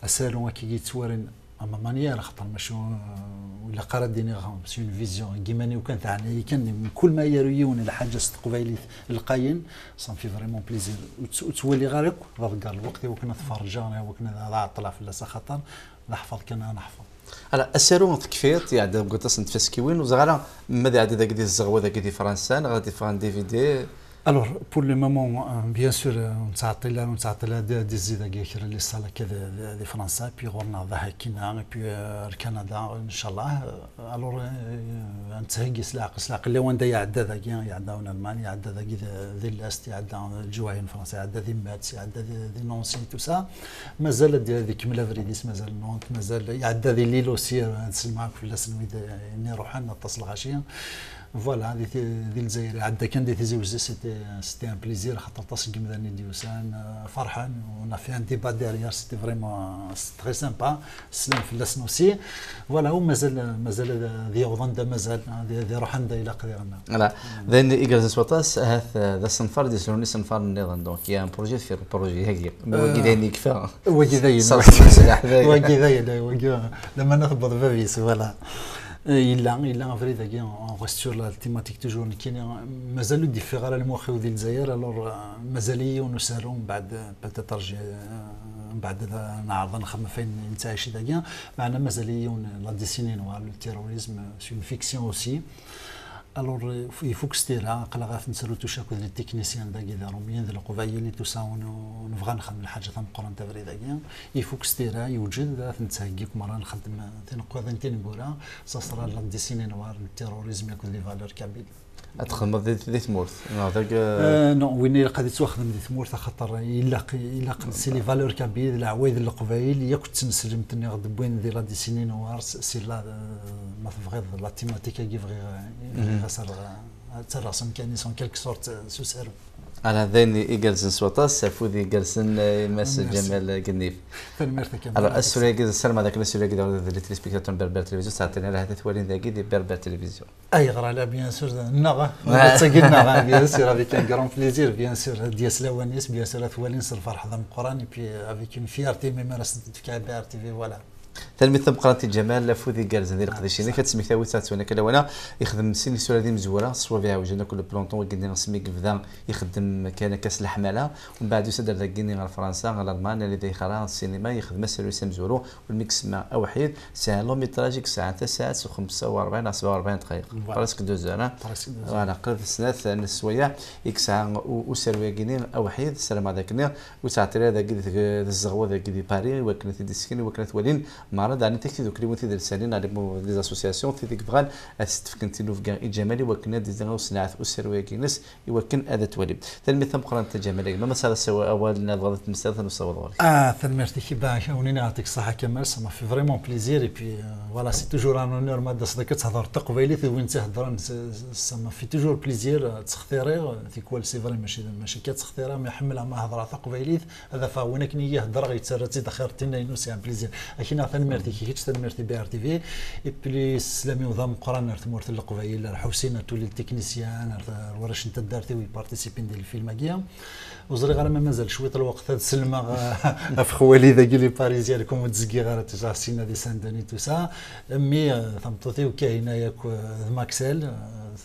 asaru akka i yettwarin, ama manière, xaṭer mačči, euh, ur ilaq ara ad d-iniɣ, c'est une vision, deg iman-iw kan, teɛna-yi kan, mkul ma yaru yiwen lḥaǧa s teqbaylit lqayen, ça me fait vraiment plaisir. Ur tt-, ur ttwaliɣ ara akk, d aḍegger lweqt i wakken ad t-ferrǧeɣ, i wakken ad, ad ɛeṭṭleɣ fell-as, axaṭer d aḥfaḍ kan ara neḥfaḍ. Ala, asaru tekfiḍ, iɛedda deg waṭas n tfaskiwin, ur ẓriɣ ara ma d iɛedda dagi di tzeɣwa dagi di Fransa, neɣ ad d-iffeɣ en D V D. Alors, pour le moment, euh, bien sûr, euh, ur nettɛeṭṭil ara, ur nettɛeṭṭil ara di, di zzid-agi kra n les salles akka di, di, di Fransa, puis ɣur-neɣ d aḥekkin-a, et puis, euh, ar Canada, inchallah. Euh, alors, euh, ad nettheggi s leɛqel, s leɛqel, lawan da iɛedda dagi, iɛedda en Allemagne, iɛedda dagi di, di l'Est, iɛedda di lǧuwahi n Fransa, iɛedda di Metz, iɛedda di, di Nancy, tout ça. Mazal ad, ad ikemmel abrid-is, mazal Nantes, mazal iɛedda di Lille aussi, euh, ad selmeɣ akk fell-asen wid, euh, i iruḥen aṭas lɣaci. Voilà, di, di Lezzayer, iɛedda kan di Tizi Wezzu, c'était, c'était un plaisir, xaṭer aṭas n yimdanen i d-yusan, euh, ferḥen, on a fait un débat derrière, c'était vraiment, euh, c'était très sympa, slan fell-asen aussi. Voilà, u mazal, mazal ad, ad yaweḍ anda mazal, ad, ad iruḥ anda ilaq diɣen. Voilà, d ayen igerrzen s waṭas, ahat, euh, d asenfar, d islun isenfaren nniḍen, donc il y a un projet deffir le projet-agi. Mais wagi d ayen yekfa. Wagi d ayen. Ṣṣeḥ, ṣṣeḥ, wagi d ayen, wagi, lamana tewweḍ bab-is, voilà. Eh, yella, yella abrid-agi, on reste sur la thématique toujours, nekkini, mazal ur d-yeffiɣ ara lmux-iw di Lezzayer, alors, euh, mazal-iyi yiwen usaru, mbeɛd, euh, peut-être j'ai, euh, Mbeɛd ad neɛreḍ ad nxemmem ɣef wayen nettɛici dagi, meɛna mazal-iyi yiwen la décennie noire, le terrorisme, c'est une fiction aussi. Alors, euh, ifuk s tira, aql-aɣ ad t-nettrutuc akked les techniciens dagi d Iṛumyen d Leqbayel i tusa, ur nebɣa ad nxemmem lḥaǧa tameqqrant abrid-agi. Ifuk s tira, yewjed, ad t-nettheggi akk merra, nxeddem tineqqiḍin tineggura, ça sera la décennie noire, le terrorisme akked les valeurs kabyles. Ad txedmeḍ di, di tmurt, neɣ deg, euh, non, winna ilaq ad yettwaxdem di tmurt, axaṭer ilaq, ilaq, c'est les valeurs kabyles, d leɛwayed n Leqbayel, yakk d tneslemt-nni ɣ-d-wwin di la décennie noire, c'est là, euh, ma tebɣiḍ, la thématique-agi bɣiɣ, bɣiɣ ad s-rreɣ, ad tt-rreɣ s amkan-is, en quelque sorte, euh, s usaru. Ala, d ayen igerrzen s waṭas, afud igerrzen, eh, i Mass Ǧamal Gennif. Tanemmirt a Kamal. Alors, asura-agi, ssarameɣ dakken asura-agi d les téléspectateurs n Berbère Télévision, sɛaten ara ad t-walin dagi di Berbère Télévision. Ayɣer ala, bien sûr, neɣ, d tagi neɣ, bien sûr, avec un grand plaisir, bien sûr, ad d-yas lawan-is, bien sûr, ad t-walin s lferḥ d ameqqran, et puis, euh, avec une fierté, même ara s-d-tefk B R T V, voilà. Tanemmirt tameqqrant i Ǧamal, afud igerrzen di leqdic-inek. Ad tesmektawiḍ ttɛettun akka lawan-a, ixdem sin isura d imezwura, ṣṣwab iɛewjen akk le planton, wigi-nni asmi yebda ixeddem kan akka s leḥmala, mbeɛd yusa-d ar dagi-nni ɣer Fransa, ɣer Lalman, anida yexra ssinima, yexdem aserwis amezwaru, ur mi yesma Awḥid, sɛan long métrage i yesɛan tasaɛet s xemsa u rebɛin neɣ sebɛa u rebɛin dqayeq. Voilà. Presque deux heures, hein? Presque deux heures. Voilà, qrib snat n sswayeɛ i yesɛa u-, userwi-agi-nni Awḥid, ssarameɣ d akken ur ttɛeṭṭil ara dagi deg, deg tzzeɣwa dagi di Paris, i wakken ad t-id-ssken, i wakken ad t-walin merra, daɣen i tidukliwin tidelsanin, neɣ les associations, tid i yebɣan ad s-d-fken tinubga i Ǧamal, i wakken ad d-iẓer usenɛet userwi-agi-ines, i wakken ad t-walin. Tanemmirt tameqqrant a Ǧamal, a gma, ma tesɛiḍ asaw-, awal neɣ tebɣiḍ ad tmesliḍ, ad nessaweḍ ɣur-k. Ah, tanemmirt-ik, bah, ur nini ɣer tek ṣṣaḥa Kamal, ça m'a fait vraiment plaisir, et puis, euh, voilà, c'est toujours un honneur ma d-taseḍ akka ad thedreḍ taqbaylit d win tt-iheddren, ça, ça m'a fait toujours plaisir, euh, ad ttextiriɣ, euh, tikwal c'est vrai, mačči, mačči akka ad ttextiriɣ, mais ḥemmleɣ ma hedreɣ taqbaylit, ad afeɣ win akken i yi-heddreɣ yettarra-tt-id axir d tinna-inu, c'est un plaisir. Akinaɣ tanemmirt-ik i kečč, tanemmirt i B R T V, et puis sslam-iw d ameqqran ar tmurt n Leqbayel, ar Ḥusin, ar tous les techniciens, ar, ar warrac n taddart-iw i participin di lfilm-agi. Ur ẓriɣ ara ma mazal cwiṭ lweqt ad sellmeɣ, eh, ɣef xwali dagi les Parisiens, comme ur d-zgiɣ ara, déjà, sina di Saint-Denis, tout ça. Mmi, eh, tameṭṭut-iw Kahina yakk, eh, d Maxel, eh,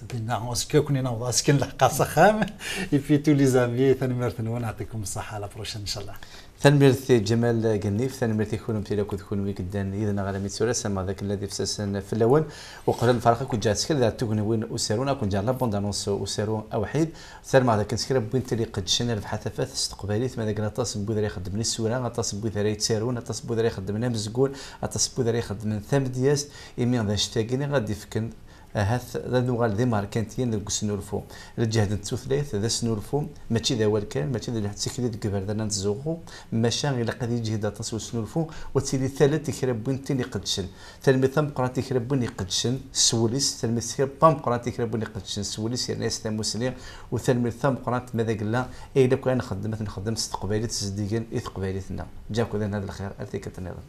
dinna, azekka ad ken-in-aweḍ, azekka nleḥq s axxam. Et puis tous les amis, tanemmirt-nwen, ɛṭikum ṣṣeḥḥa, à la prochaine, inchallah. Tanemmirt i Ǧamal Gennif, tanemmirt i kunwi akk d kunwi i yeddan yid-neɣ armi d tura, ssarameɣ d akken llan d ifsasen fell-awen. Uqbel ad nferreq, ad ken-ǧǧeɣ ttkel ar tugniwin usaru, ad ken-ǧǧeɣ la bande annonce usaru Awḥid. Ssarameɣ d akken s kra n win tili iqeddcen, rrbeḥ a tafat s teqbaylit, ma d akken aṭas n wid ara ixeddmen isura, aṭas n wid ara yettarun, aṭas n wid ara ixeddmen amezgun, aṭas n wid ara ixeddmen tamedyazt, imi d anect-agi i ɣ-d-ifken ahat ad nuɣal d imerkantiyen deg usnulfu. Lǧehd n tutlayt d asnulfu, mačči d awal kan, mačči d tikli deg iberdan ad nettzuxxu, maca ilaq ad yeǧhid aṭas usnulfu, u ad tili tallalt i kra n win tin iqeddcen. Tanemmirt tameqqrant i kra n win iqeddcen s wul-is, tanemmirt tameqqrant i kra n win iqeddcen s wul-is, yerna-yas tamusni, u tanemmirt tameqqrant ma d agella, ayen akk ara nxeddem, ad t-nxeddem s teqbaylit zeddigen i teqbaylit-nneɣ. Ǧǧiɣ-ken ad lxir, ar tikkelt nniḍen.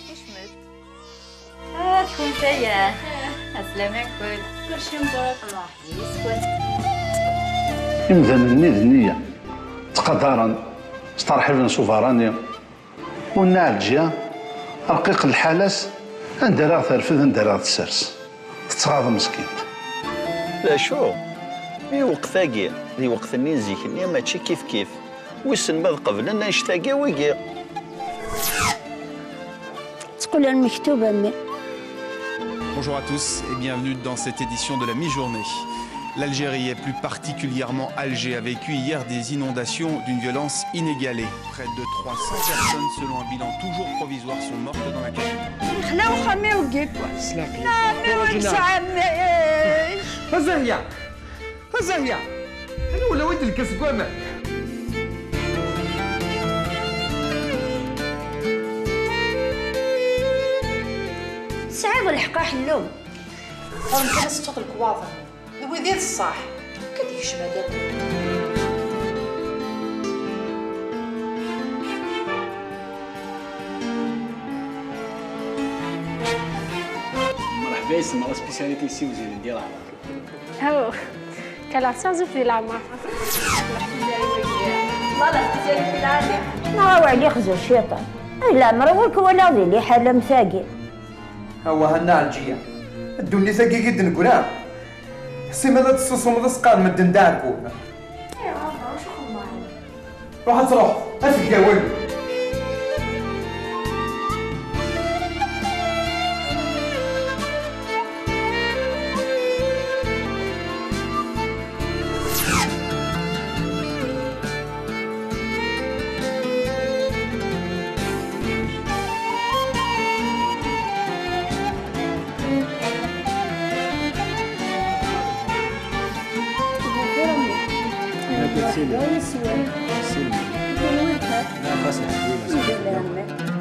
Kecmet. Ah, tkun taya. Aslama-nkun. Kulci mebṛuk, mṛeḥba yes-kun. Imdanen-nni d nniya, ttqadaren, ttṛeḥḥiben s ubeṛṛani. U Nna Ɛelǧiya, rqiq lḥal-as, anda ara ɣ-terfed, anda ara ɣ-tessers. Tettɣaḍ meskint. D acu? Lweqt-agi d lweqt-nni n zik-nni, mačči kifkif. Wissen ma ad qeblen annect-agi wigi? Teqqel ɣer lmektub, a mmi. Bonjour à tous et bienvenue dans cette édition de la mi-journée. L'Algérie, et plus particulièrement Alger, a vécu hier des inondations d'une violence inégalée. Près de trois cents personnes, selon un bilan toujours provisoire, sont mortes dans la capitale. Yexla uxxam-iw deg yiwen. Slaqi. Nɛam-iw, nɛam-iw. A Zahya! A Zahya! Anwa ulawen i d-nekka seg waman? Tesɛiḍ lḥeqq a Ḥellu. Ɣur-m kan ad tettuḍ lekwaɣeḍ-nni. D wid i d ṣṣeḥ. Akka d-yekcem ad akk. Merḥba yes-m, la spécialité issiwzilen di Leɛmer. Aw, kaleɣ d taɣzut di Leɛmer. Neɣ aw ɛli xzu ciṭan. Ay Leɛmer, ur k-walaɣ di liḥala am tagi. Awah a Nna Ɛelǧiya, ddunit-agi i d-neggra, simmal ad tessusumeḍ a s-qqaren medden d aɛeggun. Ayɣer, acu xedmeɣ? Ruḥ ad truḥeḍ, afeg d awal. Nekk d Silem. Silem. Ɣas ḥbib.